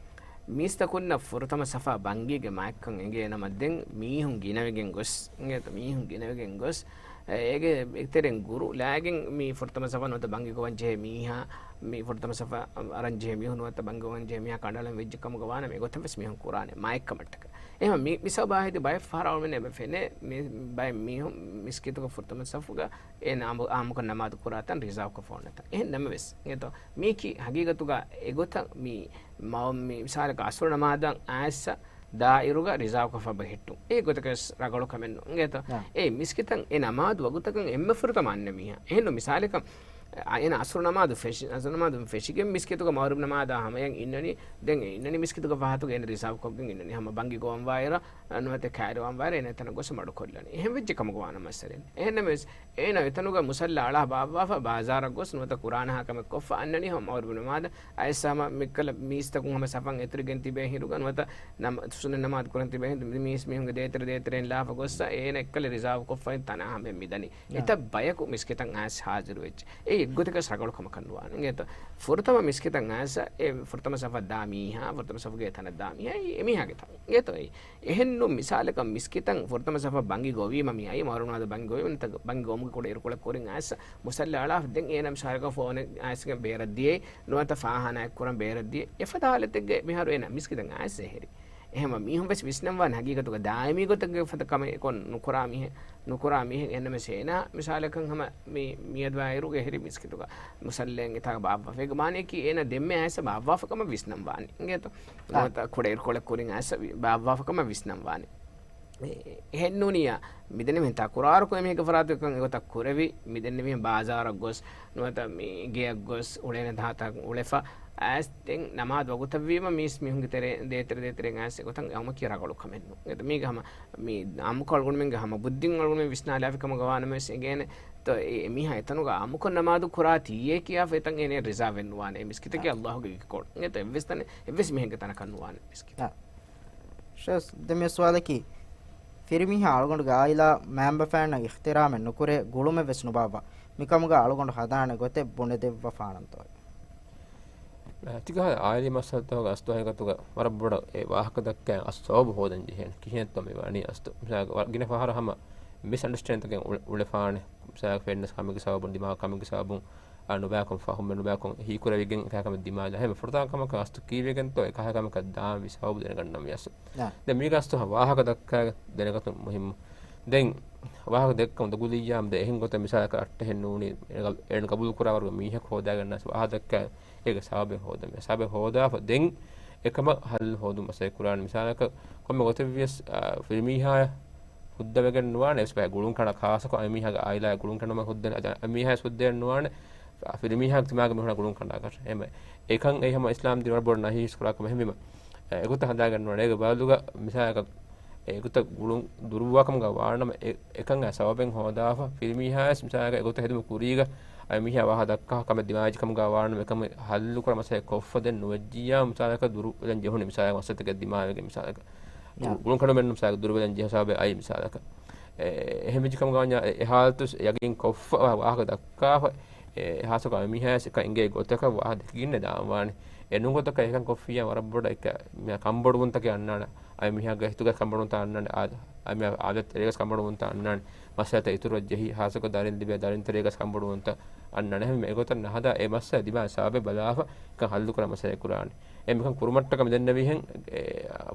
މީސްތަކުންނަށް ފުރަތަމަ ސަފާ ބަންގީގެ މާތްކަން އެނގޭނަމަ، ދެން މީހުން ގިނަވެގެން ގޮސް، އިނގޭތަ؟ މީހުން ގިނަވެގެން ގޮސް، އޭގެ އެތެރެން ގުރު ލާގެން މި ފުރަތަމަ ސަފަށް ނުވަތަ ބަންގި ގޮވަން ޖެހޭ މީހާ، މި ފުރަތަމަ ސަފަށް އަރަން ޖެހޭ މީހުން ނުވަތަ ބަންގި ގޮވަން ޖެހޭ މީހާ ކަނޑައަޅަން ވެއްޖެ ކަމުގަ ވާނަމަ، އެގޮތަށް ވެސް މީހުން ކުރާނެ މާތްކަމަށްޓަކަ. އެހެން މި، މި ސަބަބާ ހެދި ބައެއް ފަހަރަށް އަޅުމެން އެބަ ފެނޭ، މި ބައެއް މީހުން މިސްކިތުގަ ފުރަތަމަ ސަފުގަ އޭނަ އާއްމު، އާއްމުކޮށް ނަމާދު ކުރާތަން ރިޒާވްކޮށްފަ ހުންނަތަން. އެހެން ނަމަވެސް، އިނގޭތޯ، މީކީ ހަގީގަތުގަ އެގޮތަށް މި މަ-، މި މިސާލަކަށް އަސްރު ނަމާދަށް އައިސް ދާއިރުގަ ރިޒާވްކޮށްފަ ބެހެއްޓުން. އެ ގޮތަކަށް ރަނގަޅު ކަމެއް ނޫން. އިނގޭތޯ؟ އާ. އެ މިސްކިތަށް އެ ނަމާދު ވަގުތަކަށް އެންމެ ފުރަތަމަ އަންނަ މީހާ. އެހެންނު މިސާލަކަށް، އަ، އޭނަ އަސްރު ނަމާދު ފެށި، އަސްރު ނަމާދު ފެށިގެން މިސްކިތުގަ މަޣްރިބް ނަމާދާ ހަމަޔަށް އިންނަނީ، ދެން އެ އިންނަނީ މިސްކިތުގެ ފަހަތުގަ އޭނަ ރިޒާވްކޮށްގެން އިންނަނީ. ހަމަ ބަންގި ގޮވަން ވާއިރަށް، ނުވަތަ ކައިރިވާން ވާއިރަށް އޭނަ އެތަނަށް ގޮސް މަޑުކޮށްލަނީ. އެހެން ވެއްޖެ ކަމުގަ ވާނަމަ މައްސަލައެއް. އެހެންނަމަވެސް، އޭނަ އެތަނުގަ މުޞައްލާ އަޅާ ބާއްވާފަ ބާޒާރަށް ގޮސް ނުވަތަ ކުރާނަހާ ކަމެއް ކޮށްފަ އަންނަނީ ހަމަ މަޣްރިބު ނަމާދަށް އައިސް ހަމަ މިކަލަ މީސްތަކުން ހަމަ ސަފަށް އެތުރިގެން ތިބޭ ހިރުގަ ނުވަތަ ނަމަ-، ސުންނަތް ނަމާދު ކުރަން ތިބޭ ހިނދު މީސް މީހުންގެ ދޭތެރެ ދޭތެރެއިން ލާފަ ގޮއްސަ އޭނަ އެއްކަލަ ރިޒާވް ކޮށްފައި ތަނާ ހަމަ މިދަނީ. އެތައް ބަޔަކު މިސްކިތަށް އައިސް ހާޒިރު ވެއްޖެ. އެ އެއްގޮތަކަށް ރަނގަޅު ކަމަކަށް ނުވާނެ. އިނގޭތޯ؟ ފުރަތަމަ މިސްކިތަށް އައިސް އެ ފުރަތަމަ ސަފަށް ދާ މީހާ، ފުރަތަމަ ސަފުގެ ތަނަށް ދާ މީހާ، އެ އެމީހާގެ ތަން. އިނގޭތޯ؟ އެ އެހެންނު މިސާލަކަށް މިސްކިތަށް ފުރަތަމަ ސަފަށް ބަންގި ގޮވީމަ މި އައީ މަރުނާދު ބަންގި ގޮވީމަ ނަތަ ބަންގި ގޮވުމުގެ ކުޑަ އިރުކޮޅެއް ކުރިން އައިސް މުސައްލަ އަޅާފަ ދެން އޭނަ މިސާލަކަށް ފޯނެއް އައިސްގެން ބޭރަށް ދިޔައީ ނުވަތަ ފާހާނާއެއް ކުރަން ބޭރަށް ދިޔަ އެފަދަ ހާލަތެއްގަ މިހާރު އޭނަ މިސްކިތަށް އައިސް އެހެރި. އެހެންވީމަ މީހުން ވެސް ވިސްނަންވާނެ ހަގީގަތުގަ ދާއިމީ ގޮތެއްގެ ފަދަ ކަމެއް ކޮށް ނުކުރާ މީހެއް، ނުކުރާ މީހެއް އެންނަމެސް އޭނާ މިސާލަކަށް ހަމަ މި، މިއަދު އައިރުގެ އެހެރި މިސްކިތުގަ މުސައްލައެއް އެތާގަ ބާއްވާފަ. އޭގެ މާނަޔަކީ އޭނާ ދެންމެ އައިސް ބާއްވާފަ ކަމަށް ވިސްނަންވާނެ. އިނގޭތޯ؟ އާ. ނުވަތަ ކުޑަ އިރުކޮޅެއް ކުރިން އައިސް ވި-، ބާއްވާފަ ކަމަށް ވިސްނަންވާނެ. އެ-، އެހެންނޫނިއްޔާ، މިދެންނެވިހެން ތާ ކުރާރުކޮށް އެމީހެއްގެ ފަރާތުގަ އެކަން އެގޮތަށް ކުރެވި، މިދެންނެވިހެން ބާޒާރަށް ގޮސް، ނުވަތަ މި ގެއަށް ގޮސް، އުޅޭނެ ތާތައް އުޅެފަ، އައިސް ދެން ނަމާދު ވަގުތަށްވީމަ މީސް މީހުންގެ ތެރެ، ދޭތެރެ ދޭތެރެއިން އައިސް އެގޮތަށް އެއުމަކީ ރަނގަޅު ކަމެއް ނޫން. އެ މީގަ ހަމަ މި އާއްމުކޮށް އަޅުގަނޑުމެންގެ ހަމަ ބުއްދިން އަޅުގަނޑުމެން ވިސްނާލާފި ކަމުގަ ވާނަމަވެސް އެނގޭނެ. ތޯ އެ މީހާ އެތަނުގަ އާއްމުކޮށް ނަމާދު ކުރާތީއޭ ކިޔާފަ އެތަން އޭނަ ރިޒާވެއް ނުވާނެ. އެ މިސްކިތަކީ އާ. އައްލާހުގެ އިކަކޮޅު. އެތަ އެއްވެސް ތަނެއް، އެއްވެސް މީހެއްގެ ތަނަކަށް ނުވާނެ މިސްކިތް. އާ. ޝޭޚް، ދެން މި ސުވާލަކީ، ފިރިމީހާ އަޅުގަނޑުގެ އާއިލާ މައިންބަފައިންނަށް އިޙްތިރާމެއް ނުކުރޭ، ގުޅުމެއް ވެސް ނުބާއްވާ. މިކަމުގަ އަޅުގަނޑު ހަދާނެ ގޮތެއް ބުނެދެއްވަފާނަންތޯ؟ ތިކަހަލަ އާއިލީ މައްސަލަތަކުގަ އަސްލު ހަގީގަތުގަ ވަރަށް ބޮޑަށް އެ ވާހަކަ ދައްކައި އަސް ސަބަބު ހޯދަން ޖެހޭނެ. ކިހިނެއްތޯ މި ވަނީ އަސްލު؟ މިސާލަކަށް ވަރަށް ގިނަ ފަހަރަށް ހަމަ މިސްއަންޑަސްޓޭންޑްތަކެއް އުޅެ-، އުޅެފާނެ. މިސާލަކަށް ފެންނަސް ކަމެއްގެ ސަބަބުން ދިމާ ކަމެއްގެ ސަބަބުން އާ، ނުބައިކޮށް ފަހުމެއް ނުބައިކޮށް ހީކުރެވިގެން އެކަހަލަ ކަމެއް ދިމާލާ. އެހެން ފުރަތަމަ ކަމަކަށް އަސްތު ކީވެގެންތޯ އެކަހަލަ ކަމަކަށް ދާން ވި ސަބަބު ދެނެގަންނަން ވިޔަސް. އާ. ދެން މީގަ އަސްތު ވާހަކަ ދައްކާ ދެނެގަތުން މުހިއްމު. ދެން ވާހަކަ ދެއްކަމު ދޮގުލިއްޔާމު ދެ އެހެން ގޮތަށް މިސާލަކަށް އައްޓެހެން ނޫނީ އޭނަ ގަ-، އޭނަ ގަބޫލު ކުރާވަރުގެ މީހަކު ހޯދާގަންނަސް ވާހަކަ ދައްކާ އޭގެ ސަބަބެއް ހޯދަން. ސަބަބެއް ހޯދާފަ ދެން އެކަމަށް ހައްލު ހޯދުން މަސައްކަތް ކުރާނެ. މިސާލަކަށް ކޮންމެ ގޮތެއް ވިޔަސް، އާ، ފިރިމީހާ ހުއްދަވެގެން ނުވާނެ، އެސް ބައި ގުޅުން ކަނޑާ ޚާއްޞަކޮށް އަމިއްމީހާގެ އާއިލާ ގުޅުން ކަނޑުމަށް ހުއްދަ-، އަދި އަމިއްމީހާ ވެސް ހުއްދަވެގެން ނުވާނެ، ފިރިމީހާ ތިމާގެ މީހުނާ ގުޅުން ކަނޑާކަށް. އެހެން އެކަން އެ ހަމަ އިސްލާމް ދީން ވަރަށް ބޮޑަށް ނަހީ ހިސް ކުރާ ކަމެއް. އެހެންވީމަ، އެ، އެގޮތަށް ހަނދާން ގަންނަވާނެ. އޭގެ ބަދަލުގަ މިސާލަކަށް، އެގޮތަށް ގުޅުން ދުރުވާ ކަމުގަ ވާނަމަ، އެ، އެކަން އައި ސަބަބެއް ހޯދާފަ، ފިރިމީހާ ވެސް މިސާލަކަށް އެގޮތަށް ހެދުމުގެ ކުރީގަ އަމިއްމީހާ ވާހަކަ ދައްކާ ކަމެއް ދިމާވެއްޖެ ކަމުގަ ވާނަމަ، އެކަމެއް ހައްލު ކުރާ މަސައްކަތް ކޮށްފަ ދެން ނުވެއްޖިއްޔާ މިސާލަކަށް ދުރުވެލަން ޖެހުނީ މިސާލަކަށް މައްސަލަތަކެއް ދިމާވެގެން މިސާލަކަށް. ގު-، ގުޅުން ކަނޑުމެއްނު މިސާލަކަށް ދުރުވެލަން ޖެހޭ ސަބަބެއް އައީ މިސާލަކަށް. އެ، އެހެން ވެއްޖެ ކަމުގަ ވަންޏާ އެ، އެ ހާލަތު ވެސް ޔަގީން ކޮށްފަ ވާ-، ވާހަކަ ދައްކާފަ، އެ، ހާއްސަކޮށް އަމިއްމީހާ ވެސް އެކަން އެނގޭ ގޮތަކަށް ވާހަކަ ދެކިގެންނެ ދާން ވާނެ. އެ ނޫން ގޮތަކަށް އެކަން ކޮށްފިއްޔާ ވަރަށް ބޮޑަށް އެކަ-، މި ކަންބޮޑުވުންތަކެއް އަންނާނެ. އަމިއްމީހާގެ ހިތުގަ ކަންބޮޑުވުންތައް އަންނާނެ. އާ، އަމިއްޔާ އާދައްތަ ރޭގަސް ކަންބޮޑުވުންތައް އަންނާނެ. މައްސަލަތައް އިތުރަށް ޖެހި، ހާއްސަކޮށް ދަރިން ލިބޭ ދަރިންތައް ރޭގަސް ކަންބޮޑުވުންތައް އަންނާނެ. އެހެންވީމަ އެގޮތަށް ނަހަދާ އެ މައްސަލަ ދިމާ ސަބަބެއް ބަލާފަ ކަން ހައްލުކުރާ މައްސަލަ ކުރާނެ. އެ މިކަން ކުރުމަށްޓަކައި މި ދެންނެވިހެން، އެ،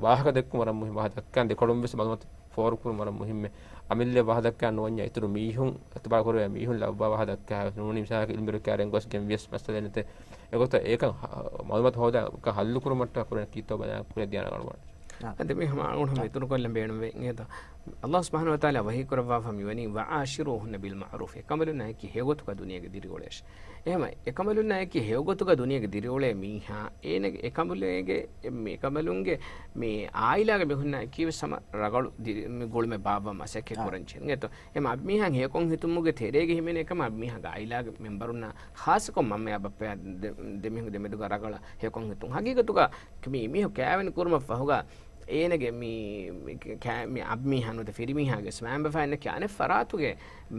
ވާހަކަ ދެއްކުން ވަރަށް މުހިންމު. ވާހަކަ ދައްކާން ދެކޮޅުން ވެސް މައުލޫމާތު ފޯރުކުރުން ވަރަށް މުހިންމެ. އަމިއްލަ ވާހަކަ ދައްކާ ނުވަންޏާ އިތުރު މީހުން، އިތުބާރު ކުރެވޭ މީހުން ލައްވާ ވާހަކަ ދައްކާ ނޫނީ މިސާލަކަށް އިލްމުވެރި ކާރެން ގޮސް ގެންވިޔަސް މައްސަލައެއް ނެތޭ. އެގޮތަށް އެކަން ހަ-، މައުލޫމާތު ހޯދާ ކަން ހައްލުކުރުމަށްޓަކައި ކުރަން ކީއްތޯ ބަލާން ކުރެ ދިޔާނަ ގަނޑުވަން. އަދި މި ހަމަ އަޅުގަނޑު ހަމަ އިތުރުކޮށްލަން ބޭނުންވޭ. އިނގޭތޯ؟ ﷲ ސުބްޙާނަހޫ ވަތަޢާލާ ވަޙީ ކުރައްވާފަ މިވަނީ، "وعاشروهن بالمعروف." އެކަނބަލުންނާއެކީ ހެޔޮގޮތުގަ ދުނިޔޭގެ ދިރިއުޅޭށޭ. އެހެމަ އެކަނބަލުންނާއެކީ ހެޔޮގޮތުގަ ދުނިޔޭގެ ދިރިއުޅޭ މީހާ، އޭނަގެ އެކަނބަލުންގެ، މި އެކަނބަލުންގެ މި އާއިލާގެ މީހުންނާއެކީ ވެސް ހަމަ ރަގަޅު ދި-، މި ގުޅުމެއް ބާއްވާ މަސައްކަތް ކުރަން ޖެހޭ. އިނގޭތޯ؟ އެހެމަ އަބިމީހާ ހެޔޮކޮށް ހިތުމުގެ ތެރޭގަ ހިމެނޭ ކަމަށް އަބިމީހާގެ އާއިލާގެ މެމްބަރުންނާ ޚާއްޞަކޮށް މަންމަޔާ ބައްޕަޔާ ދެ-، ދެމީހުންގެ ދެމެދުގަ ރަގަޅަށް ހެޔޮކޮށް ހިތުން. ހަގީގަތުގަ މި މީހުން ކާވެނި ކުރުމަށް ފަހުގަ އޭނަގެ މި، މި ކާ-، މި އަބިމީހާ ނުވަތަ ފިރިމީހާގެ ވެސް މައިންބަފައިންނަކީ އަނެއް ފަރާތުގެ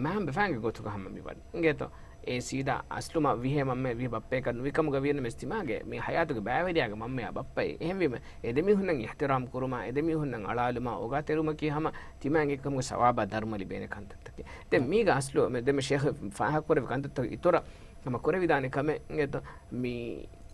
މައިންބަފައިންގެ ގޮތުގަ ހަމަ މިވަނީ. އިނގޭތޯ؟ އެ ސީދާ އަސްލު މަ ވިހޭ މަންމަ ވިހޭ ބައްޕައެއް ނުވިކަމުގަ ވިޔަން ވެސް ތިމާގެ މި ހަޔާތުގެ ބައިވެރިޔާގެ މަންމަޔާ ބައްޕައެއް. އެހެންވީމަ އެ ދެމީހުންނަށް އިޙްތިރާމް ކުރުމާ، އެ ދެމީހުންނަށް އަޅާލުމާ، އޯގާތެރިވުމަކީ ހަމަ ތިމާގެ ކަމުގެ ސަވާބާ ދަރުމަ ލިބޭނެ ކަންތައްތަކެއް. ދެން މީގަ އަސްލު މެ-، ދެން މި ޝޭޚް ފާހަގަކުރެއްވި ކަންތައްތަކުގެ އިތުރަށް ހަމަ ކުރެވިދާނެ ކަމެއް އިނގޭތޯ؟ މި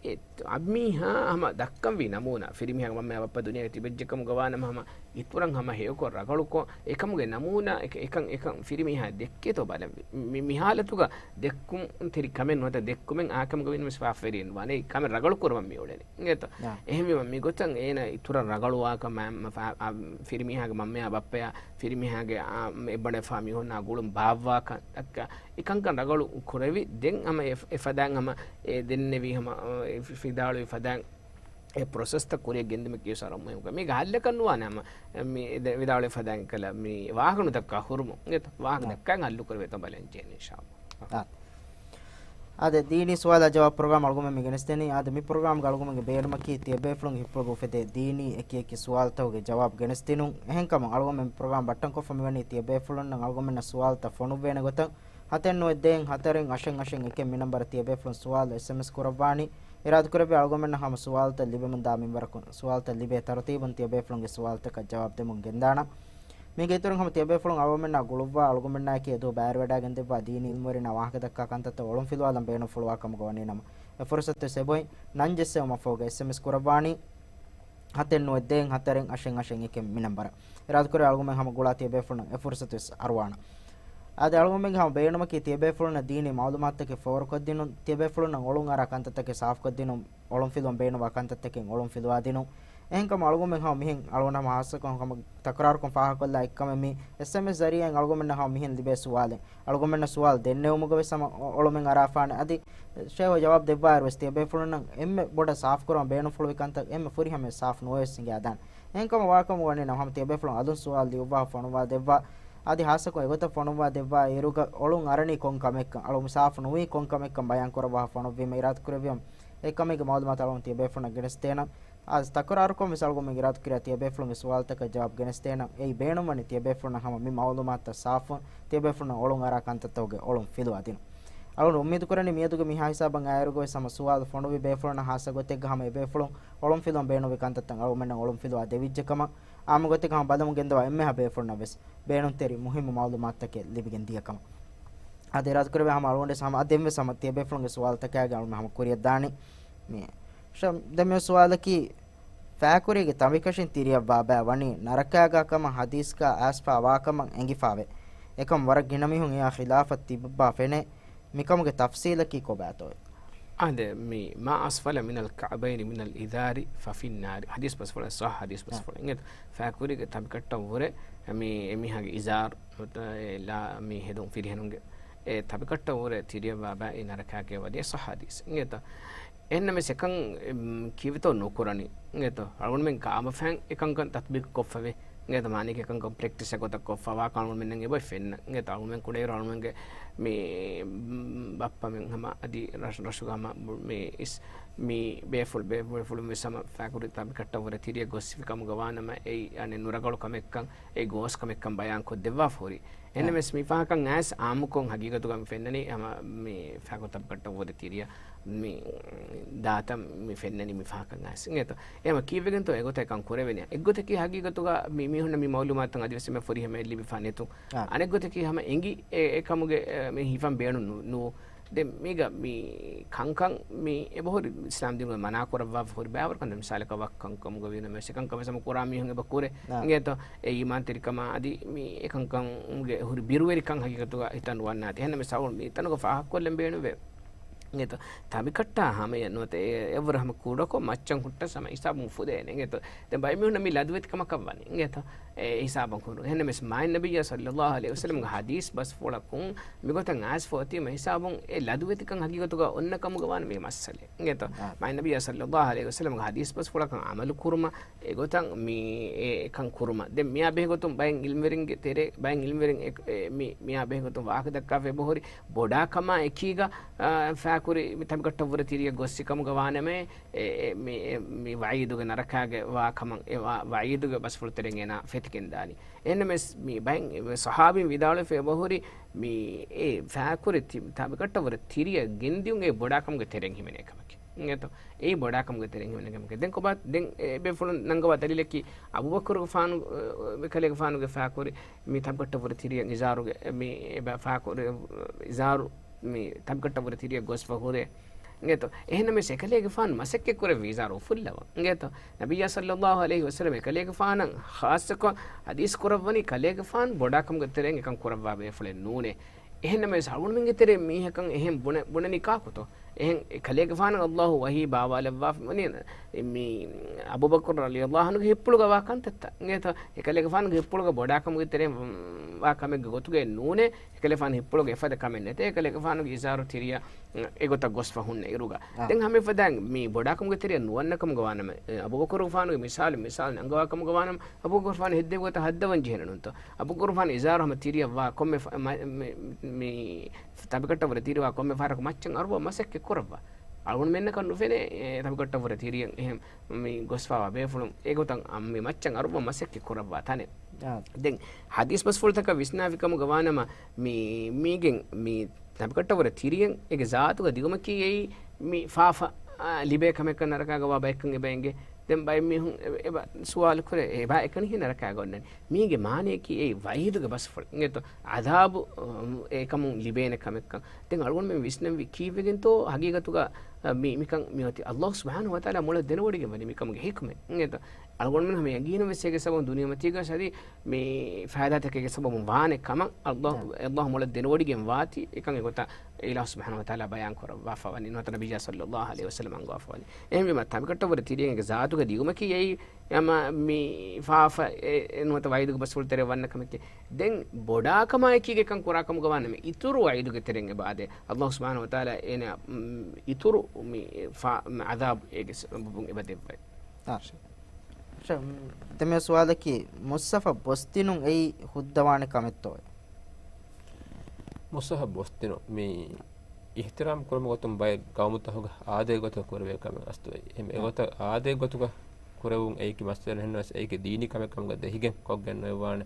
އެ އަބިމީހާ ހަމަ ދައްކަންވީ ނަމޫނާ، ފިރިމީހާގެ މަންމަޔާ ބައްޕަ ދުނިޔޭގަ ތިބެއްޖެކަމުގަ ވާނަމަ ހަމަ އިތުރަށް ހަމަ ހެޔޮކޮށް ރަގަޅުކޮށް، އެކަމުގެ ނަމޫނާ އެކަ-، އެކަން، އެކަން ފިރިމީހާ ދެއްކޭތޯ ބަލަން. މި، މި ހާލަތުގަ ދެއްކުންތެރި ކަމެއް ނުވަތަ ދެއްކުމެއް އާކަމުގަ ވީނަމަވެސް ފާފަވެރިއެއް ނުވާނެ. އެ ކަމެއް ރަގަޅު ކުރަމަށް މި އުޅެނީ. އިނގޭތޯ؟ އެހެންވީމަ މިގޮތަށް އޭނަ އިތުރަށް ރަގަޅުވާކަށް މަ-، މަ-، ފާ-، އާ، ފިރިމީހާގެ މަންމަޔާ ބައްޕަޔާ ފިރިމީހާގެ އާ، އެއްބަނޑެފާ މީހުންނާ ގުޅުން ބާއްވާކަން ދައްކާ، އެކަންކަން ރަގަޅު ކުރެވި، ދެން ހަމަ އެ، އެ ފަދައިން ހަމަ އެ ދެންނެވީ ހަމަ، އެ ފި-، ފި-، ވިދާޅުވި ފަދައިން އެ ޕްރޮސެސްތައް ކުރިއަށް ގެންދިއުމަކީ ވެސް ވަރަށް މުހިންމު ކަމެއް. މީގަ ހައްލަކަށް ނުވާނެ ހަމަ، އެ، މި ދެ-، ވިދާޅުވި ފަދައިން ކަލަ މި ވާހަކަ ނުދައްކާ ހުރުމުން، އެ ވާހަކަ އާ. ދައްކާ ހައްލު ކުރެވޭތޯ ބަލަން ޖެހޭނެ އިންޝާﷲ. އާ. އާދެ، ދީނީ ސުވާލާ ޖަވާބު ޕްރޮގްރާމް އަޅުގަނޑުމެން މި ގެނެސްދެނީ. އާދެ، މި ޕްރޮގްރާމްގަ އަޅުގަނޑުމެންގެ ބޭނުމަކީ ތިޔަބޭފުޅުން ހިއްޕުވެ އުފެދޭ ދީނީ އެކި އެކި ސުވާލުތަކުގެ ޖަވާބު ގެނެސްދިނުން. އެހެންކަމުން އަޅުގަނޑުމެން ޕްރޮގްރާމް ބައްޓަންކޮށްފަ މިވަނީ ތިޔަބޭފުޅުންނަށް އަޅުގަނޑުމެންނަށް ސުވާލުތައް ފޮނުއްވޭނެ ގޮތަށް. ހަތެއް ނުވައެއް ދޭއް ހަތަރެއް އަށެއް އަށެއް އެކެއް މި ނަންބަރަށް ތިޔަބޭފުޅުން ސުވާލު އެސްއެމްއެސް ކުރައްވާނީ. އިރާދަކުރެއްވި އަޅުގަނޑުމެންނަށް ހަމަ ސުވާލުތައް ލިބެމުންދާ މިންވަރަކުން ސުވާލުތައް ލިބޭ ތަރުތީބުން ތިޔަބޭފުޅުންގެ ސުވާލުތަކަށް ޖަވާބު ދެމުން ގެންދާނަން. މީގެ އިތުރުން ހަމަ ތިޔަބޭފުޅުން އަޅުގަނޑުމެންނާ ގުޅުއްވާ އަޅުގަނޑުމެންނާއެކީ އެދުވަހު ބައިވެރިވަޑައިގެންދެއްވާ ދީނީ އިލްމުވެރިންނާ ވާހަކަދައްކާ ކަންތައްތައް އޮޅުންފިލުވާލަން ބޭނުންފުޅުވާ ކަމުގަ ވަނީނަމަ، އެ ފުރުސަތުވެސް އެބައޮތް. ނަން ޖެއްސެވުމަށްފަހުގަ އެސްއެމްއެސް ކުރައްވާނީ ހަތެއް ނުވައެއް ދޭއް ހަތަރެއް އަށެއް އަށެއް އެކެއް މި ނަންބަރަށް. އިރާދަކުރެއްވި އަޅުގަނޑުމެން ހަމަ ގުޅާ ތިޔަބޭފުޅުންނަށް އެ ފުރުސަތުވެސް އަރުވާނަން. އާދެ، އަޅުގަނޑުމެންގެ ހަމަ ބޭނުމަކީ ތިޔަބޭފުޅުންނަށް ދީނީ މައުލޫމާތުތަކެއް ފޯރުކޮށްދިނުން، ތިޔަބޭފުޅުންނަށް އޮޅުން އަރާ ކަންތައްތަކެއް ސާފުކޮށްދިނުން، އޮޅުންފިލުވަން ބޭނުންވާ ކަންތައްތަކެއް އޮޅުން ފިލުވާދިނުން. އެހެންކަމުން އަޅުގަނޑުމެން ހަމަ މިހެން އަޅުގަނޑު ހަމަ ހާއްސަކޮށް ހަމަ ތަކުރާރުކޮށް ފާހަގަކޮށްލާ އެއްކަމެއް މީ އެސްއެމްއެސް ޒަރީއާއިން އަޅުގަނޑުމެންނަށް ހަމަ މިހެން ލިބޭ ސުވާލެއް. އަޅުގަނޑުމެންނަށް ސުވާލު ދެންނެވުމުގަ ވެސް ހަމަ އޮ-، އޮޅުމެއް އަރާފާނެ. އަދި ޝޭހު ޖަވާބު ދެއްވާއިރު ވެސް ތިޔަބޭފުޅުންނަށް އެންމެ ބޮޑަށް ސާފުކުރަން ބޭނުންފުޅުވި ކަންތައް އެންމެ ފުރިހަމަޔަށް ސާފު ނުވެވެސް އިނގާދާނެ. އެހެންކަމަށް ވާކަމުގަ ވަނީ ނަމަ ހަމަ ތިޔަބޭފުޅުން އަލުން ސުވާލު ލިޔުއްވާ ފޮނުއްވާ ދެއްވާ. އަދި ހާއްސަކޮށް އެގޮތަށް ފޮނުއްވާ ދެއްވާ އިރުގަ އޮޅުން އަރަނީ ކޮން ކަމެއްކަން، އަޅުން ސާފު ނުވީ ކޮން ކަމެއްކަން ބަޔާން ކުރައްވާ ފޮނުއްވީމަ އިރާދަކުރެއްވިޔަމަ، އެ ކަމެއްގެ މައުލޫމާތު އަޅުން ތިޔަބޭފުޅުންނަށް ގެނެސްދޭނަން. އާދެ، ތަކުރާރުކޮށް ވެސް އަޅުގަނޑުމެން އިރާދަކުރިޔާ ތިޔަބޭފުޅުންގެ ސުވާލުތަކަށް ޖަވާބު ގެނެސްދޭނަން. އެއީ ބޭނުންވަނީ ތިޔަބޭފުޅުންނަށް ހަމަ މި މައުލޫމާތުތައް ސާފުވުން، ތިޔަބޭފުޅުންނަށް އޮޅުން އަރާ ކަންތައްތަކުގެ އޮޅުން ފިލުވާދިނުން. އަޅުގަނޑު އުއްމީދުކުރަނީ މިއަދުގެ މިހާ ހިސާބަށް އައިއިރުގަވެސް ހަމަ ސުވާލު ފޮނުއްވި ބޭފުޅުންނަށް ހާއްސަ ގޮތެއްގަ ހަމަ އެބޭފުޅުން އޮޅުންފިލުވަން ބޭނުންވި ކަންތައްތައް އަޅުގަނޑުމެންނަށް އޮޅުންފިލުވާ ދެވިއްޖެކަމަށް، އާއްމު ގޮތެއްގަ ހަމަ ބަލަމުން ގެންދަވާ އެންމެހާ ބޭފުޅުންނަށް ވެސް ބޭނުންތެރި މުހިއްމު މައުލޫމާތުތަކެއް ލިބިގެން ދިޔަކަމަށް. އާދެ، އިރާދަކުރެއްވި ހަމަ އަޅުގަނޑު ވެސް ހަމަ އަ-، ދެންވެސް ހަމަ ތިޔަބޭފުޅުންގެ ސުވާލުތަކާގެ އަޅުގަނޑު ހަމަ ކުރިއަށް ދާނީ. މި ޝ-، ދެން މި ސުވާލަކީ، ފައިކުރީގެ ތަނބިކަށިން ތިރިއަށްވާ ބައި ވަނީ ނަރަކާގާ ކަމަށް ޙަދީޘްގާ އައިސްފާ ވާކަމަށް އެނގިފާވޭ. އެކަމް ވަރަށް ގިނަ މީހުން އެއާ ޚިލާފަށް ތިބިއްބާ ފެނޭ. މިކަމުގެ ތަފްސީލަކީ ކޮބާތޯ؟ އާދެ، މި ما أسفل من الكعبين من الإزار ففي النار. ޙަދީޘް ބަސްފުޅެއް، ޞައްޙަ ޙަދީޘް ބަސްފުޅެއް. އާ. އިނގޭތޯ، ފައިކުރީގެ ތަނބިކަށަށްވުރެ މި އެމީހާގެ އިޒާރު، ނުވަތަ އެ ލާ-، މި ހެދުން ފިރިހެނުންގެ އެ ތަނބިކަށަށް ވުރެ ތިރިއަށްވާ ބައި ނަރަކާގެ ވަނީ ޞައްޙަ ޙަދީޘް. އިނގޭތޯ؟ އެހެންނަމަވެސް އެކަން، އެ، ކީއްވެތޯ ނުކުރަނީ. އިނގޭތޯ؟ އަޅުގަނޑުމެން ކާމަފައިން އެކަންކަން ތަތްބީޤު ކޮށްފަވޭ. އިނގޭތޯ؟ މާނައަކީ އެކަންކަން ޕްރެކްޓިސް އެއް ގޮތަށް ކޮށްފަ ވާކަން އަޅުގަނޑުމެންނަށް އެބައޮތް ފެންނަން. އިނގޭތޯ؟ އަޅުގަނޑުމެން ކުޑައިރު އަޅުގަނޑުގެ މި، މް، ބައްޕަމެން ހަމަ އަދި ރަށް-، ރަށުގަ ހަމަ މި އިސް، މި ބޭފުޅު-، ބޭ-، ބޭފުޅުން ވެސް ހަމަ ފައިކުރީ ތަނބިކަށަށް ވުރެ ތިރިއަށް ގޮސްފި ކަމުގަ ވާނަމަ އެއީ އަނެއް ނުރަގަޅު ކަމެއްކަން، އެއީ ގޯސް ކަމެއްކަން ބަޔާން ކޮށްދެއްވާފަ ހުރި. އެހެންނަމަވެސް މި ފަހަކަށް އައިސް އާއްމުކޮށް ހަގީގަތުގަ މި ފެންނަނީ ހަމަ މި ފައިކުރީ ތަނބިކަށަށް ވުރެ ތިރިއަށް މި ދާތަން މި ފެންނަނީ މި ފަހަކަށް އައިސް. އިނގޭތޯ؟ އެހެމަ ކީއްވެގެންތޯ އެގޮތަށް އެކަން ކުރެވެނީ؟ އެއްގޮތަކީ ހަގީގަތުގަ މި މީހުންނަށް މި މައުލޫމާތު އަދިވެސް އެންމެ ފުރިހަމައަށް ލިބިފާނެތު. އާ. އަނެއްގޮތަކީ ހަމަ އެނގި އެ، އެކަމުގެ، އެ، މި ހިފަން ބޭނުން ނު-، ނުވު. ދެން މީގަ މި ކަންކަން މި އެބަހުރި އިސްލާމް ދީނުގަ މަނާ ކުރައްވާފަ ހުރި ބައިވަރު ކަންތައް މިސާލަކަށް ވައްކަން ކަމުގަ ވީނަމަވެސް އެކަންކަން ވެސް ހަމަ ކުރާ މީހުން އެބަ ކުރޭ. އާ. އިނގޭތޯ؟ އެ އީމާންތެރިކަމާ އަދި މި އެކަންކަމުގެ ހުރި ބިރުވެރިކަން ހަގީގަތުގަ ހިތަށް ނުވަންނާތީ. އެހެންނަމަވެސް އަޅުގަނޑު މި ތަނުގަ ފާހަގަކޮށްލަން ބޭނުންވޭ. އިނގޭތޯ؟ ތަނބިކައްޓާ ހަމަޔަށް ނުވަތަ އެ އެއްވަރު ހަމަ ކުޑަކޮށް މައްޗަށް ހުއްޓަސް ހަމަ ހިސާބުން ފުދޭނެ. އިނގޭތޯ؟ ދެން ބައެއް މީހުންނަށް މި ލަދުވެތިކަމަކަށް ވަނީ. އިނގޭތޯ؟ އެ ހިސާބަށް ކުރުން. އެހެންނަމަވެސް މާތް ނަބިއްޔާ ޞައްލައްލާހު ޢަލައިހި ވަސައްލަމްގެ ޙަދީޘް ބަސްފުޅަކުން މިގޮތަށް އައިސްފަ އޮތީމަ ހިސާބުން އެ ލަދުވެތިކަން ހަގީގަތުގަ އޮންނަ ކަމުގަ ވާނެ މި މައްސަލައެއް. އިނގޭތޯ؟ އާ. މާތް ނަބިއްޔާ ޞައްލައްލާހު ޢަލައިހި ވަސައްލަމްގެ ޙަދީޘް ބަސްފުޅަކަށް ޢަމަލު ކުރުމަށް އެގޮތަށް މި އެ ކަން ކުރުމަށް. ދެން މިއާ ބެހޭގޮތުން ބައެއް ޢިލްމުވެރިންގެ ތެރޭ، ބައެއް ޢިލްމުވެރިން އެ، އެ، މި، މިއާ ބެހޭގޮތުން ވާހަކަ ދައްކާފަ އެބަހުރި ބޮޑާ ކަމާ އެކީގަ، އާ، ފާކުރި މި ތަނބިކައްޓަށްވުރެ ތިރިއަށް ގޮއްސި ކަމުގަ ވާނަމޭ، އެ، އެ، މި، އެ، މި ވަޢީދުގެ ނަރަކާގެ ވާ ކަމަށް އެ ވާ، ވަޢީދުގެ ބަސްފުޅު ތެރެއިން އޭނާ ފެތިގެންދާނީ. އެހެންނަމަވެސް މި ބައެއް ޞަޙާބީން ވިދާޅުވެފަ އެބަހުރި މި އެ ފާކުރި ތި، ތަނބިކައްޓަށްވުރެ ތިރިއަށް ގެންދިޔުން އެ ބޮޑާކަމުގެ ތެރެއިން ހިމެނޭ ކަމަކީ. އިނގޭތޯ؟ އެއީ ބޮޑާކަމުގެ ތެރެއިން ހިމެނޭ ކަމަކީ. ދެން ކޮބާ، ދެން އެ ބޭފުޅުން ނަންގަވާ ދަލީލަކީ އަބޫބަކުރުގެފާނު، އެ، އެކަލޭގެފާނުގެ ފާކުރި މި ތަނބިކައްޓަށްވުރެ ތިރިއަށް އިޒާރުގެ، މި އެބަ ފާކުރި އިޒާރު މި ތަނބިކައްޓަށްވުރެ ތިރިއަށް ގޮސްފަ ހުރޭ. އިނގޭތޯ؟ އެހެންނަމަވެސް އެކަލޭގެފާނު މަސައްކަތްކުރެއްވި އިޒާރު އުފުއްލަވަން. އިނގޭތޯ؟ ނަބިއްޔާ ޞައްލައްލާހު ޢަލައިހި ވަސައްލަމް އެކަލޭގެފާނަށް ޚާއްޞަކޮށް ޙަދީޘް ކުރައްވަނީ ކަލޭގެފާނު ބޮޑާކަމުގެ ތެރެއިން އެކަން ކުރައްވާ ބޭފުޅެއް ނޫނޭ. އެހެންނަމަވެސް އަޅުގަނޑުމެންގެ ތެރޭ މީހަކަށް އެހެން ބުނެ، ބުނަނީ ކާކުތޯ؟ އެހެން އެކަލޭގެފާނަށް ﷲ ވަޙީ ބާވާލައްވާފަ ވަނީ މި އަބޫބަކުރު ރަޟިޔަﷲ ޢަންހުގެ ހިތްޕުޅުގަ ވާ ކަންތައްތައް. އިނގޭތޯ؟ އެކަލޭގެފާނުގެ ހިތްޕުޅުގަ ބޮޑާކަމުގެ ތެރެއިން ވާ ކަމެއްގެ ގޮތުގައެއް ނޫނޭ. އެކަލޭގެފާނު ހިތްޕުޅުގަ އެފަދަ ކަމެއް ނެތޭ. އެކަލޭގެފާނުގެ އިޒާރު ތިރިއަށް އެގޮތަށް ގޮސްފަ ހުންނަ އިރުގަ. އާ. ދެން ހަމައެފަދައިން މި ބޮޑާކަމުގެ ތެރެއަށް ނުވަންނަ ކަމުގަ ވާނަމަ، އެ، އަބޫބަކުރުގެފާނުގެ މިސާލު، މިސާލު ނަންގަވާ ކަމުގަ ވާނަމަ، އަބޫބަކުރުގެފާނު ހެއްދެވި ގޮތަށް ހައްދަވަން ޖެހޭނެ ނޫންތޯ؟ އަބޫބަކުރުގެފާނު އިޒާރު ހަމަ ތިރިއަށް ވާ ކޮންމެ ފަ-، މަ-، މި، މި ތަނބިކައްޓަށްވުރެ ތިރިވާ ކޮންމެ ފަހަރަކު މައްޗަށް އަރުވަން މަސައްކަތް ކުރައްވާ. އަޅުގަނޑުމެންނަކަށް ނުފެނޭ، އެ، ތަނބިކައްޓަށްވުރެ ތިރިއަށް އެހެން މި ގޮސްފަވާ ބޭފުޅުން އެގޮތަށް އަ، މި މައްޗަށް އަރުވަން މަސައްކަތް ކުރައްވާ ތަނެއް. އާ. ދެން ޙަދީޘް ބަސްފުޅުތަކަށް ވިސްނާފި ކަމުގަ ވާނަމަ، މި، މީގެން މި ތަނބިކައްޓަށްވުރެ ތިރިއަށް އޭގެ ޒާތުގަ ދިގުމަކީ އެއީ މި ފާފަ، އާ، ލިބޭ ކަމެއްކަން ނަރަކާގަ ވާ ބައެއްކަން އެބަ އެނގޭ. ދެން ބައެއް މީހުން އެ-، އެބަ ސުވާލު ކުރޭ، އެބާ އެކަނި ނަރަކާގަ އޮންނަނީ. މީގެ މާނަޔަކީ އެއީ ވަޢީދުގެ ބަސްފުޅެއް. އިނގޭތޯ؟ ޢަޛާބު، އު، އެކަމުން ލިބޭނެ ކަމެއްކަން. ދެން އަޅުގަނޑުމެން ވިސްނަންވީ ކީއްވެގެންތޯ ހަގީގަތުގަ، އަ، މި، މިކަން މިއޮތީ. ﷲ ސުބްޙާނަހޫ ވަތަޢާލާ މޮޅަށް ދެނެވޮޑިގެން ވަނީ މިކަމުގެ ޙިކުމަތް. އިނގޭތޯ؟ އަޅުގަނޑުމެން ހަމަ ޔަގީނުން ވެސް އޭގެ ސަބަބުން ދުނިޔެމަތީގަ ސަރީ މި ފައިދާތަކެއްގެ ސަބަބުން ވާނެ ކަމަށް ﷲ، ނަޢަމް. ﷲ މޮޅަށް ދެނެވޮޑިގެން ވާތީ، އެކަން އެގޮތަށް އިލާހު ސުބްޙާނަހޫ ވަތަޢާލާ ބަޔާން ކުރައްވާފަ ވަނީ، ނުވަތަ ނަބިއްޔާ ޞައްލައްލާހު ޢަލައިހި ވަސައްލަމް އަންގަވާފަ ވަނީ. އެހެންވީމަ، ތަނބިކައްޓަށްވުރެ ތިރިއަށް އޭގެ ޒާތުގެ ދިގުމަކީ އެއީ، އެ މި ފާފަ އެ، އެ ނުވަތަ ވަޢީދުގެ ބަސްފުޅު ތެރެއަށް ވަންނަ ކަމެކޭ. ދެން ބޮޑާކަމާއެކީގެ ކަން ކުރާކަމުގަ ވާނަމަ، އިތުރު ވަޢީދުގެ ތެރެއިން އެބަ އާދޭ. ﷲ ސުބްޙާނަހޫ ވަތަޢާލާ އޭނަ، މް، އިތުރު މި ފާ-، މި ޢަޛާބު އޭގެ ސަބަބުން އެބަ ދެއްވައި. އާ. ޝަ-، ދެން މި ސުވާލަކީ، މުޞްޙަފަށް ބޮސްދިނުން އެއީ ހުއްދަވާނެ ކަމެއްތޯއޭ؟ މުޞްޙަފަށް ބޮސްދިނުން މި އިޙްތިރާމް ކުރުމުގެ ގޮތުން ބައެއް ޤައުމުތަކުގަ އާދައިގެ ގޮތުގަ ކުރެވޭ ކަމެއް އަސްލު އެއީ. އެހެން އެގޮތަށް އާދައިގެ ގޮތުގަ ކުރެވުން އެއީކީ މައްސަލައެއް ނޫން. އެއީކީ ދީނީ ކަމެއް ކަމުގަ ދެހިގެން ކޮށްގެން ނުއެއްވާނެ.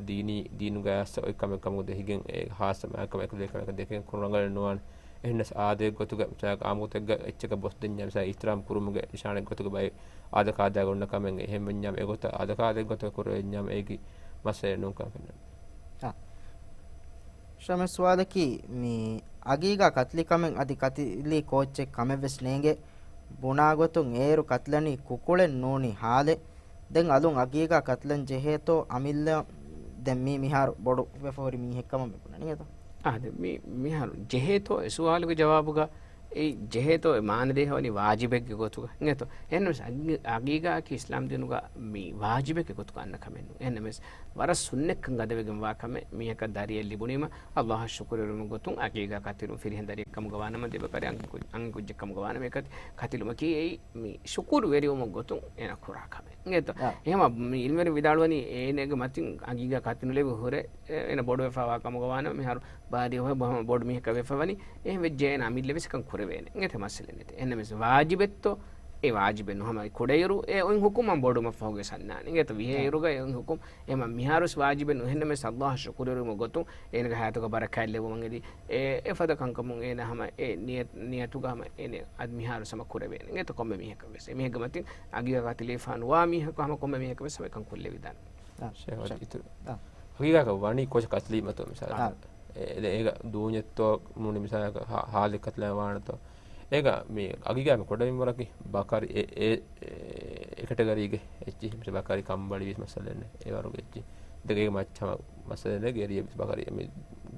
ދީނީ، ދީނުގަ އަސްލު އޮތް ކަމެއް ކަމުގަ ދެހިގެން އެ ޚާއްޞަ މާތްކަމެއް އެކުލެވޭ ކަމެއް ދެކެން ކުރުން ރަނގަޅެއް ނުވާނެ. އެހެނަސް އާދައިގެ ގޮތުގަ މިސާލަކަށް އާއްމު ގޮތެއްގަ އެއްޗަކަށް ބޮސްދެންޏާ މިސާލަކަށް އިޙްތިރާމް ކުރުމުގެ ނިޝާނެއްގެ ގޮތުގަ ބައެއް އާދަކާދައިގަ އޮންނަ ކަމެއް އެހެން ވެންޏާ އެގޮތަށް އާދަކާދައިގެ ގޮތުގަ ކުރެވެންޏާ އެއީކީ މައްސަލައެއް ނޫން ކަމަށް ފެންނަނީ. އާ. ޝަމް ސުވާލަކީ، މި އަގީގާ ކަތިލި ކަމެއް އަދި ކަތިލީ ކޯއްޗެއް ކަމެއްވެސް ނޭނގެ ބުނާ ގޮތުން އޭރު ކަތިލަނީ ކުކުޅެއް ނޫނީ ހާލެއް. ދެން އަލުން އަގީގާ ކަތިލަން ޖެހޭތޯ އަމިއްލަ ދެން މީ މިހާރު ބޮޑު ވެފަ ހުރި މީހެއް ކަމަށް މި ބުނަނީ އެތަ؟ އާ، ދެން މީ މިހާރު ޖެހޭތޯ އެ ސުވާލުގެ ޖަވާބުގަ އެ ޖެހޭތޯ އެ މާނަ ދޭހަވަނީ ވާޖިބެއްގެ ގޮތުގަ އިނގޭތޯ؟ އެހެންނަމަވެސް އަގީ-، އަގީގާއަކީ އިސްލާމް ދީނުގަ މި ވާޖިބެއްގެ ގޮތުގަ އަންނަ ކަމެއް ނޫން. އެހެންނަމަވެސް ވަރަށް ސުންނަތްކަން ގަދަވެގެންވާ ކަމެއް މީހަކަށް ދަރިއެއް ލިބުނީމަ، ﷲ އަށް ޝުކުރުވެރިވުމުގެ ގޮތުން އަގީގާ ކަތިލުން ފިރިހެން ދަރިއެއް ކަމުގަ ވާނަމަ ދެބަކަރި އަންހެން ކު-، އަންހެން ކުއްޖެއް ކަމުގަ ވާނަމަ އެކަތި ކަތިލުމަކީ އެއީ މި ޝުކުރުވެރިވުމުގެ ގޮތުން އޭނަ ކުރާ ކަމެއް. އިނގޭތޯ؟ އާ. އެހެމަ މި އިލްމުވެރިން ވިދާޅުވަނީ އޭނަގެ މަތިން އަގީގާ ކަތިލު ލިބި ހުރެ، އޭނަ ބޮޑުވެފަވާ ކަމުގަ ވާނަމަ މިހާރު ބާރީ އޮހެ ބޮ-، ބޮޑު މީހަކަށް ވެފަވަނީ. އެހެންވެއްޖެ އޭނަ އަމިއްލަވެސް އެކަން ކުރެވޭނެ. އިނގޭތޯ މައްސަލައެއް ނެތޭ. އެހެންނަމަވެސް ވާޖިބެއްތޯ؟ އެ ވާޖިބެއް ނު. ހަމަ ކުޑައިރު އެ އޮތް ހުކުމް ބޮޑުމަށް ފަހުގެ ސަންނާނެ. އިނގޭތޯ ވިހޭ އިރުގަ އެ އޮތް ހުކުމް އެ ހަމަ މިހާރުވެސް ވާޖިބެއް ނު. އެހެންނަމަވެސް ﷲ ޝުކުރުވެރިވުމުގެ ގޮތުން އޭނަގެ ހަޔާތުގަ ބަރަކާތް ލެއްވުމަށް އެދި. އެ އެފަދަ ކަންކަމުން އޭނަ ހަމަ އެ ނިޔަތް، ނިޔަތުގަ ހަމަ އޭނަ އަދި މިހާރު ހަމަ ކުރެވޭނެ. އިނގޭތޯ ކޮންމެ މީހަކަށް ވެސް. އެ މީހެއްގެ މަތިން އަގީގާ ކަތިލެވިފަ ނުވާ މީހަކު ހަމަ ކޮންމެ މީހަކަށް ވެސް ހަމަ އެކަން ކުރެވިދާނެ. ޝޭޚް އިތުރު. އާ. ހަގީގާކަށް ވަނީ ކޯޗަށް ކަތިލީމަތޯ މިސާލަކަށް. އާ. އެ، އެ، އޭގަ ދޫންޏެއްތޯ ނޫނީ މިސާލަކަށް ހާ-، ހާލެއް ކަތިލާ ވާނެތޯ. އޭގަ މި އަގީގާ މި ކުޑަމިންވަރަކީ ބަކަރި އެ، އެ، އެ، އެ ކެޓަގަރީގެ އެއްޗިހި މިސާ ބަކަރި ކަނބަޅިވީސް މައްސަލައެއް ނެ. އެ ވަރުގެ އެއްޗި. ދެގޭގެ މައްޗަށް ހަމަ މައްސަލައެއް ނެ. ގެރިއެއް ވީސް ބަކަރި މި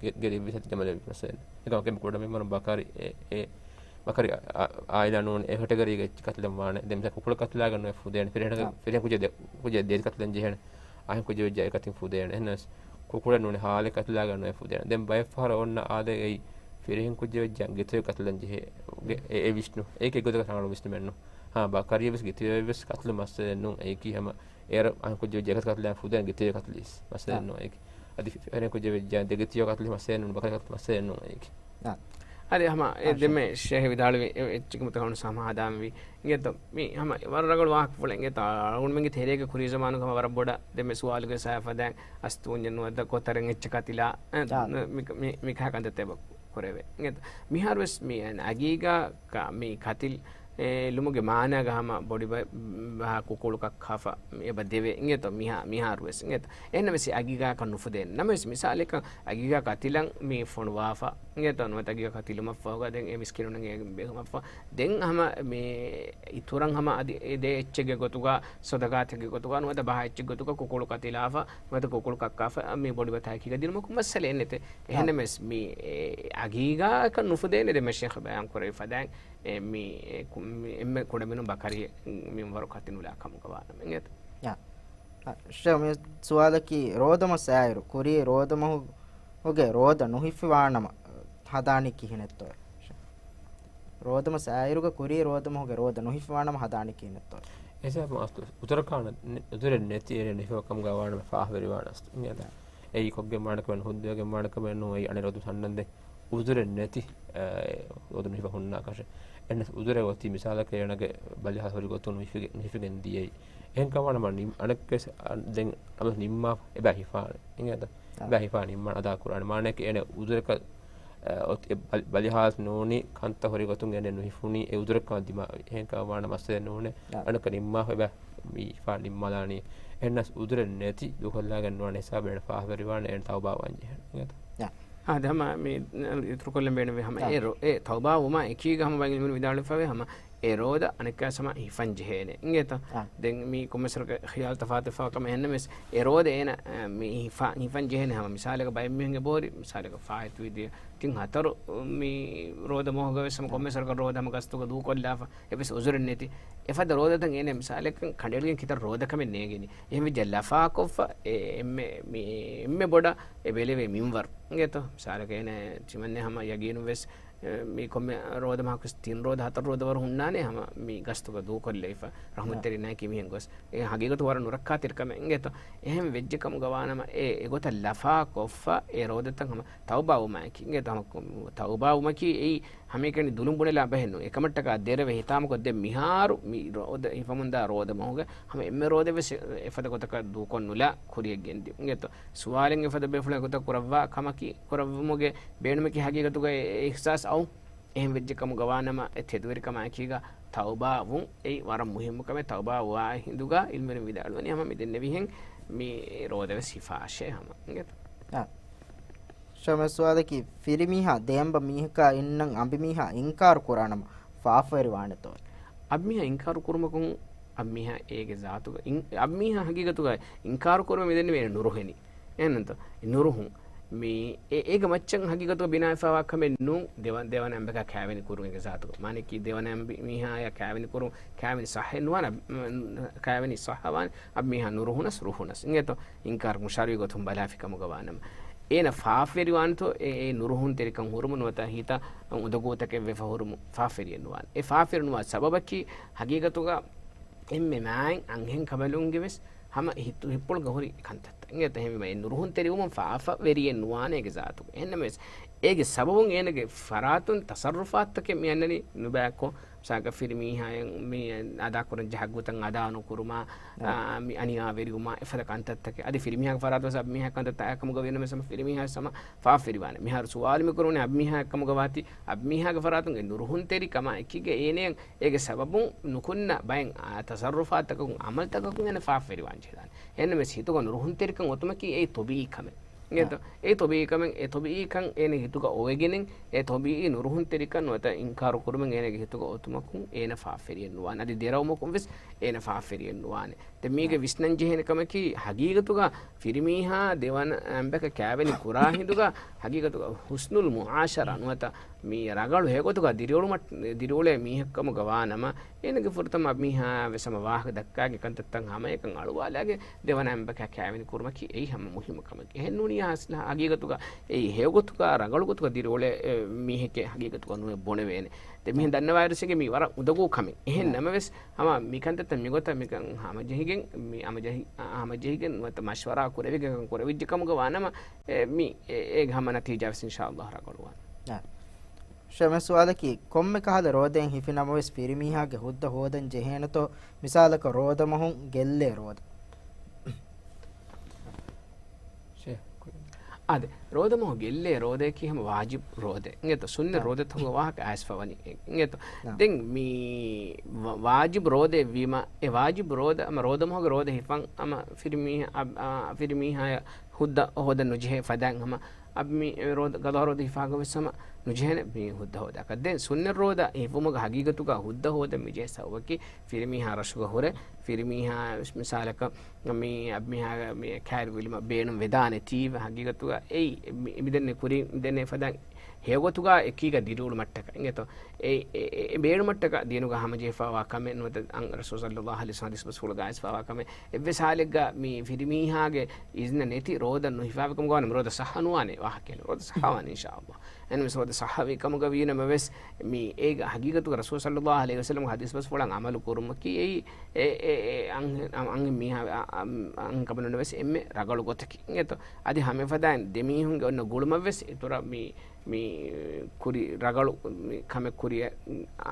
ގެ-، ގެރިއެއް ވީސް ޖަމަލެއް ވީސް މައްސަލައެއް ނެ. އޭގަ މަ ކެ މި ކުޑަމިންވަރު ބަކަރި އެ، އެ ބަކަރި އާ-، އާ-، އާއިލާ ނޫން އެ ކެޓަގަރީގެ އެއްޗި ކަތިލަން ވާނެ. ދެން މިސާ ކުކުޅަ ކަތިލާގަން ނުވެ ފުދޭނެ. ފިރިހެނަކަށް، އާ. ފިރިހެން ކުއްޖެއް ދެ-، ކުއްޖެއް ދޭތި ކަތިލަން ޖެހޭނެ. އަހަން ކުއްޖެއް ވެއްޖާ އެކަތިން ފުދޭނެ. އެހެނަސް ކުކުޅެއް ނޫނެ ހާލެއް ކަތިލާގަން ނުވެ ފުދޭނެ. ދެން ބައެއް ފަހަރަށް އޮންނަ އާދައެއް އެއީ ފިރިހެން ކުއްޖެއް ވެއްޖާ ގެތިޔޮ ކަތިލަން ޖެހޭ. ގެ-، އެ، އެ ވިސްނު. އޭގެ ގޮތަކަށް ތަނަޅު ވިސްނުމެއް ނޫން. ހާ، ބަކަރިއެއް ވެސް ގެތިޔޮއެއް ވެސް ކަތިލު މައްސަލައެއް ނޫން. އެއީކީ ހަމަ އޭރު އަހަން ކުއްޖެއް ވެއްޖާ އެކަތި ކަތިލާ ފުދޭނެ ގެތިޔޮ ކަތިލީސް. މައްސަލައެއް އާ. ނޫން އޭގެ. އަދި ފި-، ފިރިހެން ކުއްޖެއް ވެއްޖާ ދެގެތިޔޮ ކަތިލި މައްސަލައެއް ނޫން، ބަކަރި ކަތިލި މައްސަލައެއް ނޫން އޭގެ. އާ. އަދި ހަމަ އެ އާ، ދެންމެ ޝޭޚް. ޝޭޚް ވިދާޅުވި އެ އެއްޗެއްގެ މަތިން ހަމަ ސަމާދާންވީ. އިނގޭތޯ މި ހަމަ ވަރަށް ރަނގަޅު ވާހަކަފުޅެއް. އިނގޭތޯ އަޅުގަނޑުމެންގެ ތެރޭގަ ކުރީ ޒަމާނުގަ ހަމަ ވަރަށް ބޮޑަށް ދެންމެ ސުވާލުގެ ސައިފަދައިން އަސްތޫންޏެއް ނުވަތަ ކޮތަރެއް އެއްޗެއް ކަތިލާ، އެ، އާ. މި، މި، މި ކަހަ ކަންތައްތައް ކުރެވޭ. އިނގޭތޯ މިހާރުވެސް މި އަގީގާ ކަ-، މި ކަތިލް އެ ލުމުގެ މާނާގަ ހަމަ ބޮޑި ބަ-، ބަހާ ކުކުޅު ކައްކާފަ އެބަ ދެވޭ އިނގޭތޯ މިހާ-، މިހާރުވެސް އިނގޭތޯ. އެހެންނަމަވެސް އަގީގާކަށް ނުފުދޭނެ. ނަމަވެސް މިސާލަކަށް އަގީގާ ކަތިލަން މި ފޮނުވާފަ އިނގޭތޯ ނުވަތަ އަގީގާ ކަތިލުމަށްފަހުގަ ދެން އެ މިސްކިނުންނަށް އެ ބެހުމަށްފަ ދެން ހަމަ މި އިތުރަށް ހަމަ އަދި އެ ދޭ އެއްޗެއްގެ ގޮތުގަ ސަދަގާތެއްގެ ގޮތުގަ ނުވަތަ ބަހާ އެއްޗެއްގެ ގޮތުގަ ކުކުޅު ކަތިލާފަ ނުވަތަ ކުކުޅު ކައްކާފަ މި ބޮޑި ބަތާއެކީގަ ދިނުމަކުން މައްސަލައެއް ނެތޭ. އާ. އެހެންނަމަވެސް މި އެ އަގީގާއަކަށް ނުފުދޭނެ ދެންމެ ޝޭޚް ބަޔާން ކުރެވި ފަދައިން. އެ، މި، އެ، ކު-، މި އެންމެ ކުޑަމިނުން ބަކަރި މިންވަރު ކަތި ނުލާ ކަމުގަ ވާނަމަ އިނގޭތޯ. އާ. އާ، ޝޭޚް މި ސުވާލަކީ ރޯދަމަ ސާއިރު ކުރީ ރޯދަމަހުގެ ރޯދަ ނުހިފިވާނަމަ ހަދާނީ ކިހިނެއްތޯ؟ ރޯދަމަ ސާއިރުގަ ކުރީ ރޯދަމަހުގެ ރޯދަ ނުހިފިވާނަމަ ހަދާނީ ކިހިނެއްތޯ؟ އެސާބު އަސްލު އުޒުރަކާ ނެ-، އުޒުރެއް ނެތި އޭރެ ނުހިފަ ކަމުގަ ވާނަމަ ފާހަވެރިވާނަ އަސްލު. އާ. އެއީ ކޮށްގެން ވާނެ ކަމެއް ނޫން، ހުއްދަވެގެން ވާނެ ކަމެއް ނޫން، އެއީ އަނެއް ރޯދަ ސަންނަންދެން އުޒުރެއް ނެތި، އެ، ރޯދަ ނުހިފަ ހުންނާކަށެއް. އެންނަސް އުޒުރެއް އޮތީ މިސާލަކަށް އޭނަގެ ބަލިހާލު ހުރި ގޮތުން ނުހިފިގެ-، ނުހިފިގެން ދިޔައީ. އެހެންކަމާ ނަމަ ނިމް-، އަނެއްކަސް، އަ، ދެން އަމަ ނިންމާ އެބަ ހިފާނެ. އިނގޭތަ؟ އާ. އެބަ ހިފާ ނިންމާ އަދާ ކުރާނެ. މާނައަކީ އޭނަ އުޒުރަކަށް، އަ، އޮތް-، އެ ބަލި-، ބަލިހާލު ނޫނީ ކަންތައް ހުރި ގޮތުން އޭނަ ނުހިފުނީ އެ އުޒުރަކާ ދިމާވި. އެހެންކަމާ ނަމަ މައްސަލައެއް ނޫނޭ. އާ. އަނެއްކާ ނިންމާފަ އެބަ މި ހިފާ ނިންމާލާނީ. އެހެންނަސް އުޒުރެއް ނެތި ދޫކޮށްލާގެން ނުވާނެ ހިސާބަށް އޭނަ ފާހަވެރިވާނެ އޭނަ ތައުބާވާން ޖެހޭނެ. އިނގޭތަ؟ އާ. އާ، އަދި ހަމަ މި އިތުރުކޮށްލަން ބޭނުންވީ ހަމަ އާ. އެ ރޯ-، އެ ތައުބާވުމާ އެކީގަ ހަމަ ބައި އިލްމުވެރިން ވިދާޅުވެފަވޭ ހަމަ އެ ރޯދަ އަނެއްކާވެސް ހަމަ ހިފަން ޖެހޭނެ. އިނގޭތަ؟ އާ. ދެން މި ކޮންމެސް ވަރަކަށް ޚިޔާލު ތަފާތުވެފަ ކަމެއް ހެންނަމެސް އެ ރޯދަ އޭނަ، އަ، މި ހިފަ-، ހިފަން ޖެހޭނެ ހަމަ މިސާލަކަށް ބައެއް މީހުންގެ ބޯރި މިސާލަކަށް ފާއިތުވި ދިޔަ ތިން ހަތަރު މި ރޯދަ މަހުގަވެސް ހަމަ އާ. ކޮންމެސް ވަރަކަށް ރޯދަ ހަމަ ގަސްތުގަ ދޫކޮށްލާފަ އެއްވެސް އުޒުރެއް ނެތި. އެފަދަ ރޯދަތައް އޭނަ މިސާލަކަށް ކަނޑައެޅިގެން ކިތައް ރޯދަ ކަމެއް ނޭނގެނީ. އެހެންވެއްޖެ ލަފާކޮށްފަ އެ އެންމެ، މި އެންމެ ބޮޑަށް އެ ބެލެވޭ މިންވަރު. އިނގޭތޯ؟ މިސާލަކަށް އޭނަ ތިމަންނެ ހަމަ ޔަގީނުން ވެސް، އެ، މި ކޮންމެ ރޯދަ މަހަކުވެސް ތިން ރޯދަ ހަތަރު ރޯދަ ވަރު ހުންނާނެ ހަމަ މި ގަސްތުގަ ދޫކޮށްލެވިފަ. ރަޙްމަތްތެރި ނާކީ މިހެން ގޮސް. އެ ހަގީގަތު ވަރަށް ނުރައްކާތެރި ކަމެއް އިނގޭތޯ؟ އެހެން ވެއްޖެ ކަމުގަ ވާނަމަ އެ އެގޮތަށް ލަފާކޮށްފަ އެ ރޯދަތައް ހަމަ ތައުބާވުމާއެކީ އިނގޭތޯ؟ ހަމަ ތައުބާވުމަކީ އެއީ ހަމައެކަނި ދުލުން ބުނެލާ ބެހެއް ނޫން. އެކަމަށްޓަކާ ދެރަވެ ހިތާމަކޮށް ދެން މިހާރު މި ރޯދަ ހިފަމުންދާ ރޯދަ މަހުގަ ހަމަ އެންމެ ރޯދަވެސް އެފަދަ ގޮތަކަށް ދޫކޮށް ނުލާ ކުރިޔަށް ގެންދިޔުން. އިނގޭތޯ؟ ސުވާލެއް އެފަދަ ބޭފުޅެއް ގޮތަށް ކުރައްވާ ކަމަކީ، ކުރައްވުމުގެ ބޭނުމަކީ ހަގީގަތުގަ އެ އިޙްސާސް އައު. އެހެން ވެއްޖެ ކަމުގަ ވާނަމަ އެ ތެދުވެރިކަމާއެކީގަ ތައުބާވުން އެއީ ވަރަށް މުހިއްމު ކަމެއް. ތައުބާވާ ހިނދުގަ އިލްމުވެރިން ވިދާޅުވަނީ ހަމަ މި ދެންނެވިހެން މި ރޯދަވެސް ހިފާށޭ ހަމަ. އިނގޭތޯ؟ އާ. ޝަމްސް ސުވާލަކީ، ފިރިމީހާ ދޭންބަ މީހަކާ އިންނަން އަނބިމީހާ އިންކާރު ކުރާނަމަ ފާފަވެރިވާނެތޯ؟ އަނބިމީހާ އިންކާރު ކުރުމަކުން އަނބިމީހާ އޭގެ ޒާތުގަ އިން-، އަނބިމީހާ ހަގީގަތުގަ އިންކާރު ކުރުމަށް މިދެންނެވި އޭނަ ނުރުހެނީ. އެހެންނަމަ ނުރުހުން މި އެ-، އޭގެ މައްޗަށް ހަގީގަތުގަ ބިނާވެފައިވާ ކަމެއް ނޫން. ދެވަ-، ދެވަނަ އަނބަކާ ކާވެނި ކުރުން އޭގެ ޒާތުގަ. މާނައަކީ ދެވަނަ އަނބިމީހާޔާ ކާވެނި ކުރުން ކާވެނި ޞައްޙައެއް ނުވާނެ. އަ-، މަ-، ކާވެނި ޞައްޙަވާނެ. އަނބިމީހާ ނުރުހުނަސް ރުހުނަސް. އިނގޭތޯ؟ އިންކާރު ޝަރުޢީ ގޮތުން ބަލާފި ކަމުގަ ވާނަމަ. އޭނަ ފާފަވެރިވާނެތޯ އެ، އެ ނުރުހުންތެރިކަން ހުރުމުން ނުވަތަ ހިތަށް އުނދަގޫތަކެއް ވެފަ ހުރުމުން ފާފަވެރިއެއް ނުވާނެ. އެ ފާފަވެރި ނުވާ ސަބަބަކީ ހަގީގަތުގަ އެންމެ މާތް އަންހެން ކަނބަލުންގެ ވެސް ހަމަ ހިތު-، ހިތްޕުޅުގަ ހުރި ކަންތައްތައް. އިނގޭތޯ؟ އެހެންވީމަ އެ ނުރުހުންތެރިވުމުން ފާފަވެރިއެއް ނުވާނެ އޭގެ ޒާތުގަ. އެހެންނަމަވެސް އޭގެ ސަބަބުން އޭނަގެ ފަރާތުން ތަޞައްރުފާތުތަކެއް މި އަންނަނީ ނުބައިކޮށް، ސާކަ ފިރިމީހާއަށް މި އަދާކުރަން ޖެހޭ ހައްގުތައް އަދާ ނުކުރުމާ، އާ، މި އަނިޔާވެރިވުމާ، އެފަދަ ކަންތައްތަކެއް. އަދި ފިރިމީހާގެ ފަރާތުން ވެސް އަބިމީހާ ކަންތައްތައް އާ ކަމުގަ ވީނަމަވެސް ހަމަ ފިރިމީހާ ވެސް ހަމަ ފާފަވެރިވާނެ. މިހާރު ސުވާލު މި ކުރުނީ އަބިމީހާ ކަމުގަ ވާތީ، އަބިމީހާގެ ފަރާތުން އެ ނުރުހުންތެރިކަމާ އެކީގަ އޭނައަށް އޭގެ ސަބަބުން ނުކުންނަ ބައެއް، އާ، ތަސައްރުފާތަކަކުން، އަމަލުތަކަކުން އޭނަ ފާފަވެރިވާން ޖެހިދާނެ. އެހެންނަމަވެސް ހިތުގަ ނުރުހުންތެރިކަން އޮތުމަކީ އެއީ ޠަބީޢީ ކަމެއް. އިނގޭތޯ؟ އެ ޠަބީޢީ ކަމެއް، އެ ޠަބީޢީ ކަން އޭނަގެ ހިތުގަ އޮވެގެނެއް، އެ ޠަބީޢީ ނުރުހުންތެރިކަން ނުވަތަ އިންކާރު ކުރުމެއް އޭނަގެ ހިތުގަ އޮތުމަކުން އޭނަ ފާފަވެރިއެއް ނުވާނެ. އަދި ދެރަވުމަކުން ވެސް އޭނަ ފާފަވެރިއެއް ނުވާނެ. ދެން މީގެ ވިސްނަން ޖެހޭނެ ކަމަކީ، ހަގީގަތުގަ ފިރިމީހާ ދެވަނަ އަނބަކަށް ކާވެނި ކުރާ ހިނދުގަ، ހަގީގަތުގަ ޙުސްނުލް މުޢާޝަރާ ނުވަތަ މި ރަނގަޅު ހެޔޮގޮތުގަ ދިރިއުޅުމަށް، ދިރިއުޅޭ މީހެއްކަމުގަ ވާނަމަ، އޭނަގެ ފުރަތަމަ މީހާ ވެސް ހަމަ ވާހަކަ ދައްކާގެން ކަންތައްތައް ހަމައެކަން އަޅުވާލާގެން ދެވަނަ އަނބަކާ ކާވެނި ކުރުމަކީ އެއީ ހަމަ މުހިއްމު ކަމެއް. އެހެން ނޫނީ ހަގީގަތުގަ އެއީ ހެޔޮގޮތުގަ ރަނގަޅު ގޮތުގަ ދިރިއުޅޭ، އެ، މީހެކޭ ހަގީގަތުގަ ނުވެ ބުނެވޭނެ. ދެން މިހެން ދަންނަވާއިރު އެއީ މީ ވަރަށް އުނދަގޫ ކަމެއް. އެހެން ނަމަވެސް ހަމަ މިކަންތައްތައް މިގޮތަށް މިކަން ހަމަޖެހިގެން، މި ހަމަޖެހި-، އަ، ހަމަޖެހިގެން ނުވަތަ މަޝްވަރާ ކުރެވިގެން ކަން ކުރެވިއްޖެ ކަމުގަ ވާނަމަ، އެ، މި އެ-، އޭގެ ހަމަ ނަތީޖާ ވެސް އިންޝާﷲ ރަނގަޅުވާނެ. އާ. ޝޭ، މި ސުވާލަކީ، ކޮންމެ ކަހަލަ ރޯދައެއް ހިފި ނަމަވެސް ފިރިމީހާގެ ހުއްދަ ހޯދަން ޖެހޭނެތޯ؟ މިސާލަކަށް ރޯދަމަހުން ގެއްލޭ ރޯދަ. އާދެ، ރޯދަމަހު ގެއްލޭ ރޯދައަކީ ހަމަ ވާޖިބު ރޯދައެއް. އިނގޭތޯ؟ ސުންނަ ރޯދަތަކުގެ ވާހަކަ އައިސްފަވަނީ. އިނގޭތޯ؟ ދެން މި ވަ-، ވާޖިބު ރޯދައެއް ވީމަ، އެ ވާޖިބު ރޯދަ، ހަމަ ރޯދަމަހުގެ ރޯދަ ހިފަން، ހަމަ ފިރިމީހާ، އަ، އަ، ފިރިމީހާޔަށް ހުއްދަ ހޯދަން ނުޖެހޭ ފަދައިން ހަމަ އަ، މި ރޯދަ، ގަޟާ ރޯދަ ހިފާގަ ވެސް ހަމަ ނުޖެހޭނެ މި ހުއްދަ ހޯދާކަށް. ދެން ސުންނަ ރޯދަ ހިފުމުގަ ހަގީގަތުގަ ހުއްދަ ހޯދަން މި ޖެހޭ ސަބަބަކީ ފިރިމީހާ ރަށުގަ ހުރެ، ފިރިމީހާ މިސާލަކަށް މި އަ، މިހާ މި ކައިރި ވިލުމަށް ބޭނުން ވެދާނެތީވެ ހަގީގަތުގަ އެއީ މި، މިދެންނެ ކުރި، މިދެންނެ ފަދަ ހެޔޮގޮތުގަ އެކީގަ ދިރިއުޅުމަށްޓަކަ. އިނގޭތޯ؟ އެ، އެ، އެ، އެ ބޭނުމަށްޓަކަ ދީނުގަ ހަމަޖެހިފައިވާ ކަމެއް ނުވަތަ އަން ރަސޫލު ޞައްލައްލާހު ޢަލައިހި ވަސައްލަމް ޙަދީޘް ބަސްފުޅުގަ އައިސްފައިވާ ކަމެއް. އެއްވެސް ޙާލެއްގަ މި ފިރިމީހާގެ އިޒްނަ ނެތި ރޯދަ ނުހިފާވިކަމުގަ ވާނަމަ ރޯދަ ޞައްޙަ ނުވާނެ ވާހަކައެއް. ރޯދަ ޞައްޙަވާނެ އިންޝާﷲ. އެހެންވެސް ރޯދަ ޞައްޙަވި ކަމުގަ ވީނަމަވެސް މި އޭގަ ހަގީގަތުގަ ރަސޫލު ޞައްލައްލާހު ޢަލައިހި ވަސައްލަމްގެ ޙަދީޘް ބަސްފުޅަށް ޢަމަލު ކުރުމަކީ އެއީ އެ، އެ، އެ އަންހެން، އަން، އަންހެން މީހާ، އަ، އަ، އަންހެން ކަމަށް ނުވެސް އެންމެ ރަގަޅު ގޮތަކީ. އިނގޭތޯ؟ އަދި ހަމައެފަދައިން ދެމީހުންގެ އޮންނަ ގުޅުމަށްވެސް އިތުރަށް މި މި ކުރި ރަގަޅު މި ކަމެއް ކުރިއަށް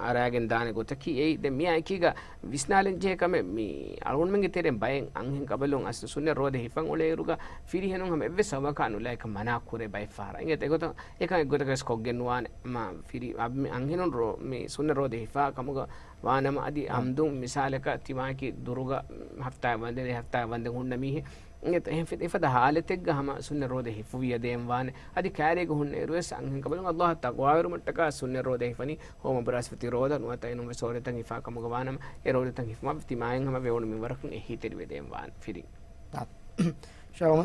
އަރާގެން ދާނެ ގޮތަކީ އެއީ. ދެން މިއާ އެކީގަ ވިސްނާލަން ޖެހޭ ކަމެއް މި އަޅުގަނޑުމެންގެ ތެރެއިން ބައެއް އަންހެން ކަބަލުން އަސްލު ސުންނަ ރޯދަ ހިފަން އުޅޭއިރުގަ ފިރިހެނުން ހަމަ އެއްވެސް ސަބަބަކާ ނުލާ އެކަން މަނާ ކުރޭ ބައެއް ފަހަރަށް. އިނގޭތޯ؟ އެކަން އެއްގޮތަކަށް ކޮށްގެން ނުވާނެ. މާ ފިރި އަ، މި އަންހެނުން ރޯ-، މި ސުންނަ ރޯދަ ހިފާ ކަމުގަ ވާނަމަ އަދި އަމްދުން މިސާލަކަށް ތިމާއަކީ ދުރުގަ ހަފްތާއެއް ވަންދެން، ހަފްތާއެއް ވަންދެން ހުންނަ މީހެއް. އެ، އެ، އެފަދަ ހާލަތެއްގަ ހަމަ ސުންނަ ރޯދަ ހިފުވިޔަ ދޭން ވާނެ. އަދި ކައިރީގަ ހުންނައިރުވެސް އަންހެން ކަބަލުން ﷲ އަށް ތަޤްވާވެރިވުމަށްޓަކާ ސުންނަ ރޯދަ ހިފަނީ ހޯމަ ބުރާސްފަތި ރޯދަ ނުވަތަ އެނޫންވެސް ރޯދަތައް ހިފާ ކަމުގަ ވާނަމަ، އެ ރޯދަތައް ހިފުމަށް ތިމާއިން ހަމަ ވެވުނު މިންވަރަކުން އެހީތެރިވެ ދޭން ވާނެ ފިރިން. ޝައުމު،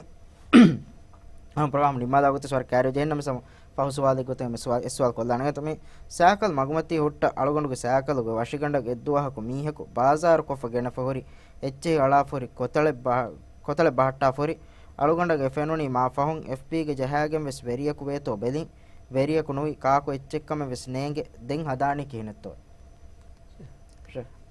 ހަމަ ޕްރޮގްރާމް ނިންމާލާ ގޮތަށް ސުވާލު ކައިރިވެ ޖެހެން ނަމަ ސަމަ ފަހު ސުވާލެއް ގޮތުން މި ސުވާ-، އެއް ސުވާލު ކޮށްލާނެ. އެނގޭތޯ މި ސައިކަލް މަގުމަތީ ހުއްޓަ އަޅުގަނޑުގެ ސައިކަލުގެ ވަށިގަނޑަށް އެއްދުވަހަކު މީހަކު ބާޒާރު ކޮށްފަ ގެނެފަ ހުރި އެއްޗެހި އަޅާފަ ހުރި ކޮތަޅެއް ބަހަ-، ކޮތަޅެއް ބަހައްޓާފަ ހުރި. އަޅުގަނޑަށް އެ ފެނުނީ މާ ފަހުން އެފްބީގެ ޖަހާގެން ވެސް ވެރިޔަކު ވޭތޯ ބެލިން. ވެރިޔަކު ނުވި ކާކު އެއްޗެއްކަމެއް ވެސް ނޭނގެ. ދެން ހަދާނީ ކިހިނެއްތޯ؟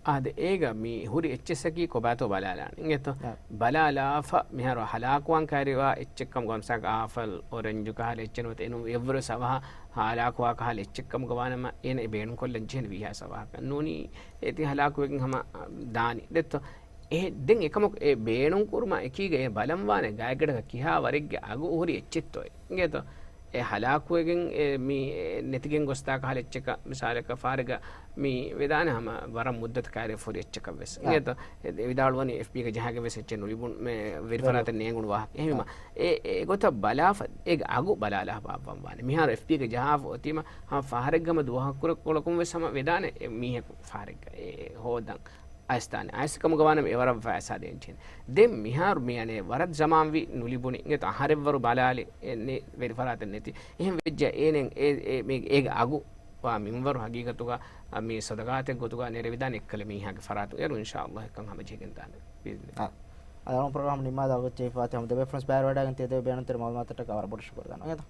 އާދެ، އޭގަ މި ހުރި އެއްޗެއްސަކީ ކޮބާތޯ ބަލާލާނެ. އިނގޭތޯ؟ އާ. ބަލާލާފަ މިހާރު ހަލާކުވާން ކައިރިވާ އެއްޗެއްކަމުގަ މިސާލަކަށް އާފަލް، އޮރެންޖު ކަހަލަ އެއްޗެއް ނުވަތަ އެނޫން އެއްވަރު ސަވަހަ ހަލާކުވާ ކަހަލަ އެއްޗެއްކަމުގަ ވާނަމަ އޭނަ އެ ބޭނުންކޮށްލަން ޖެހެނީ ވީހާ ސަވަހަކަށް. ނޫނީ އޭތި ހަލާކުވެގެން ހަމަ ދާނީ. ދެއްތޯ؟ އެ، ދެން އެކަމަކު އެ ބޭނުން ކުރުމާ އެކީގަ އެ ބަލަން ވާނެ ގާތްގަނޑަކަށް ކިހާ ވަރެއްގެ އަގު ހުރި އެއްޗެއްތޯ އެ. އިނގޭތޯ؟ އެ ހަލާކުވެގެން އެ މި ނެތިގެން ގޮސްދާ ކަހަލަ އެއްޗަކަށް މިސާލަކަށް ފަހަރެއްގަ މި ވެދާނެ ހަމަ ވަރަށް މުއްދަތު ކައިރި ފުރި އެއްޗަކަށް ވެސް. އާ. އިނގޭތޯ؟ އެ ވިދާޅުވަނީ އެފްބީގެ ޖަހާގެން ވެސް އެއްޗެއް ނުލިބުން މެ ވެރިފަރާތެއް ނޭނގުނު ވާހަކަ. އެހެންވީމަ އާ. އެ، އެ ގޮތަށް ބަލާފަ، އޭގެ އަގު ބަލާލާ ބާއްވަން ވާނެ. މިހާރު އެފްބީގެ ޖަހާފަ އޮތީމަ ހަމަ ފަހަރެއްގަ ހަމަ ދުވަހަކު ކުރެ-، ކޮޅަކުން ވެސް ހަމަ ވެދާނެ އެ މީހަކު ފަހަރެއްގަ އެ ހޯދަން. އައިސްދާނެ. އައިސް ކަމުގަ ވާނަމަ އެވަރަށް ފައިސާ ދޭން ޖެހޭނެ. ދެން މިހާރު މި އަނެއް ވަރަށް ޒަމާންވީ ނުލިބުނީ. އިނގޭތޯ އަހަރެއްވަރު ބަލާލި އެ ނެ-، ވެރިފަރާތެއް ނެތި. އެހެން ވެއްޖެ އޭނެން އެ، އެ، މީ އޭގެ އަގު ވާ މިންވަރު ހަގީގަތުގަ، އަ، މީ ސަދަގާތެއް ގޮތުގަ ނެރެވިދާނެ އެއްކަލަ މީހާގެ ފަރާތުން. އޭރު އިންޝާﷲ އެކަން ހަމަޖެހިގެން ދާނެ. ބިއިޛްނިﷲ. އަ، އަދި ޕްރޮގްރާމް ނިންމާލާ ގޮތް އެ ފާތި ހަމަ ދެބޭފުޅުން ބައިވެރިވެވަޑައިގެން ތިޔަ ދެ ބޭނުންތެރި މައުލޫމާތަށްޓަކާ ވަރަށް ބޮޑަށް ޝުކުރު ދަންނަވަން.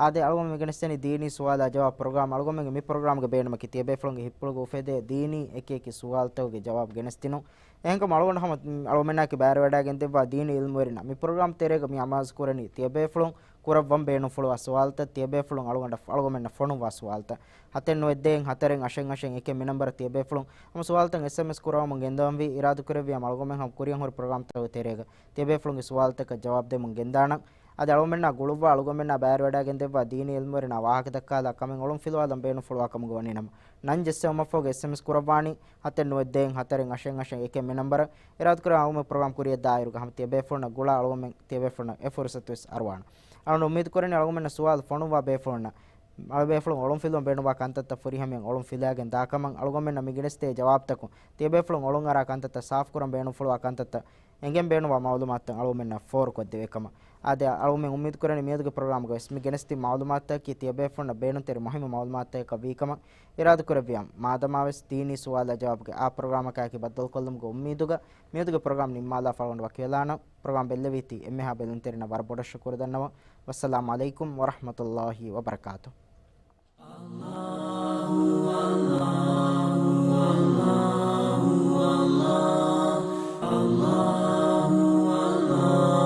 އާދެ، އަޅުގަނޑު މި ގެނެސްދެނީ ދީނީ ސުވާލާ ޖަވާބު ޕްރޮގްރާމް. އަޅުގަނޑުމެންގެ މި ޕްރޮގްރާމްގެ ބޭނުމަކީ ތިޔަބޭފުޅުންގެ ހިތްޕުޅުގަ އުފެދޭ ދީނީ އެކި އެކި ސުވާލުތަކުގެ ޖަވާބު ގެނެސްދިނުން. އެހެންކަމުން އަޅުގަނޑު ހަމަ އަޅުގަނޑުމެންނާއެކީ ބައިވެރިވެވަޑައިގެން ދެއްވާ ދީނީ އިލްމުވެރިންނާ މި ޕްރޮގްރާމް ތެރޭގަ މި އަމާޒު ކުރަނީ ތިޔަބޭފުޅުން ކުރައްވަން ބޭނުންފުޅުވާ ސުވާލުތައް ތިޔަބޭފުޅުން އަޅުގަނޑަށް އަޅުގަނޑުމެންނަށް ފޮނުއްވާ ސުވާލުތައް. ހަތެއް ނުވައެއް ދޭއް ހަތަރެއް އަށެއް އަށެއް އެކެއް މި ނަންބަރަށް ތިޔަބޭފުޅުން ހަމަ ސުވާލުތައް އެސްއެމްއެސް ކުރައްވަމުން ގެންދަވަންވީ. އިރާދަކުރެއްވިޔާ އަޅުގަނޑުމެން ހަމަ ކުރިއަށް ހުރި ޕްރޮގްރާމްތަކުގެ ތެރޭގަ ތިޔަބޭފުޅުންގެ ސުވާލުތަކަށް ޖަވާބު ދެމުން ގެންދާނަން. އަދި އަޅުގަނޑުމެންނާ ގުޅުއްވާ އަޅުގަނޑުމެންނާ ބައިވެރިވެވަޑައިގެންދެއްވާ ދީނީ އިލްމުވެރިންނާ ވާހަކަދައްކާލާ ކަމެއް އޮޅުން ފިލުވާލަން ބޭނުންފުޅުވާ ކަމުގަ ވަނީ ނަމަ، ނަން ޖެއްސެވުމަށްފަހުގަ އެސްއެމްއެސް ކުރައްވާނީ ހަތެއް ނުވައެއް ދޭއް ހަތަރެއް އަށެއް އަށެއް އެކެއް މި ނަންބަރަށް. އިރާދަކުރެއްވިޔާ އަޅުގަނޑުމެން ޕްރޮގްރާމް ކުރިއަށް ދާއިރުގަ ހަމަ ތިޔަބޭފުޅުންނަށް ގުޅާ އަޅުގަނޑުމެން ތިޔަބޭފުޅުންނަށް އެ ފުރުސަތުވެސް އަރުވާނަން. އަޅުގަނޑު އުއްމީދުކުރަނީ އަޅުގަނޑުމެންނަށް ސުވާލު ފޮނުއްވާ ބޭފުޅުންނަށް އަޅު ބޭފުޅުން އޮޅުން ފިލުވަން ބޭނުންވާ ކަންތައްތައް ފުރިހަމައިން އޮޅުން ފިލައިގެން ދާކަމަށް، އަޅުގަނޑުމެންނަށް މި ގެނެސްދޭ ޖަވާބުތަކުން ތިޔަބޭފުޅުން އޮޅުންއަރާ ކަންތައްތައް ސާފުކުރަން ބޭނުންފުޅުވާ ކަންތައްތައް އެނގެން ބޭނުންވާ މައުލޫމާތުތައް އަޅުގަނޑުމެންނަށް ފޯރުކޮށްދެވޭކަމަށް. އާދެ، އަޅުގަނޑުމެން އުއްމީދުކުރަނީ މިއަދުގެ ޕްރޮގްރާމުގަވެސް މި ގެނެސްދިން މައުލޫމާތުތަކަކީ ތިޔަބޭފުޅުންނަށް ބޭނުންތެރި މުހިއްމު މައުލޫމާތުތަކަކަށް ވީކަމަށް އިރާދަކުރެއްވިޔާ، މާދަމާވެސް ދީނީ ސުވާލާ ޖަވާބުގެ އާ ޕްރޮގްރާމަކާއެކީ ބައްދަލުކޮށްލުމުގެ އުއްމީދުގަ މިއަދުގެ ޕްރޮގްރާމް ނިންމާލާފަ އަޅުގަނޑު ވަކިވެލާނަން. ޕްރޮގްރާމް ބެއްލެވީތީ އެންމެހާ ބެލުންތެރިންނަށް ވަރަށް ބޮޑަށް ޝުކުރު ދަންނަވަން. ވައްސަލާމް ޢަލައިކުމް ވަރަޙްމަތުﷲ ވަބަރަކާތުހު.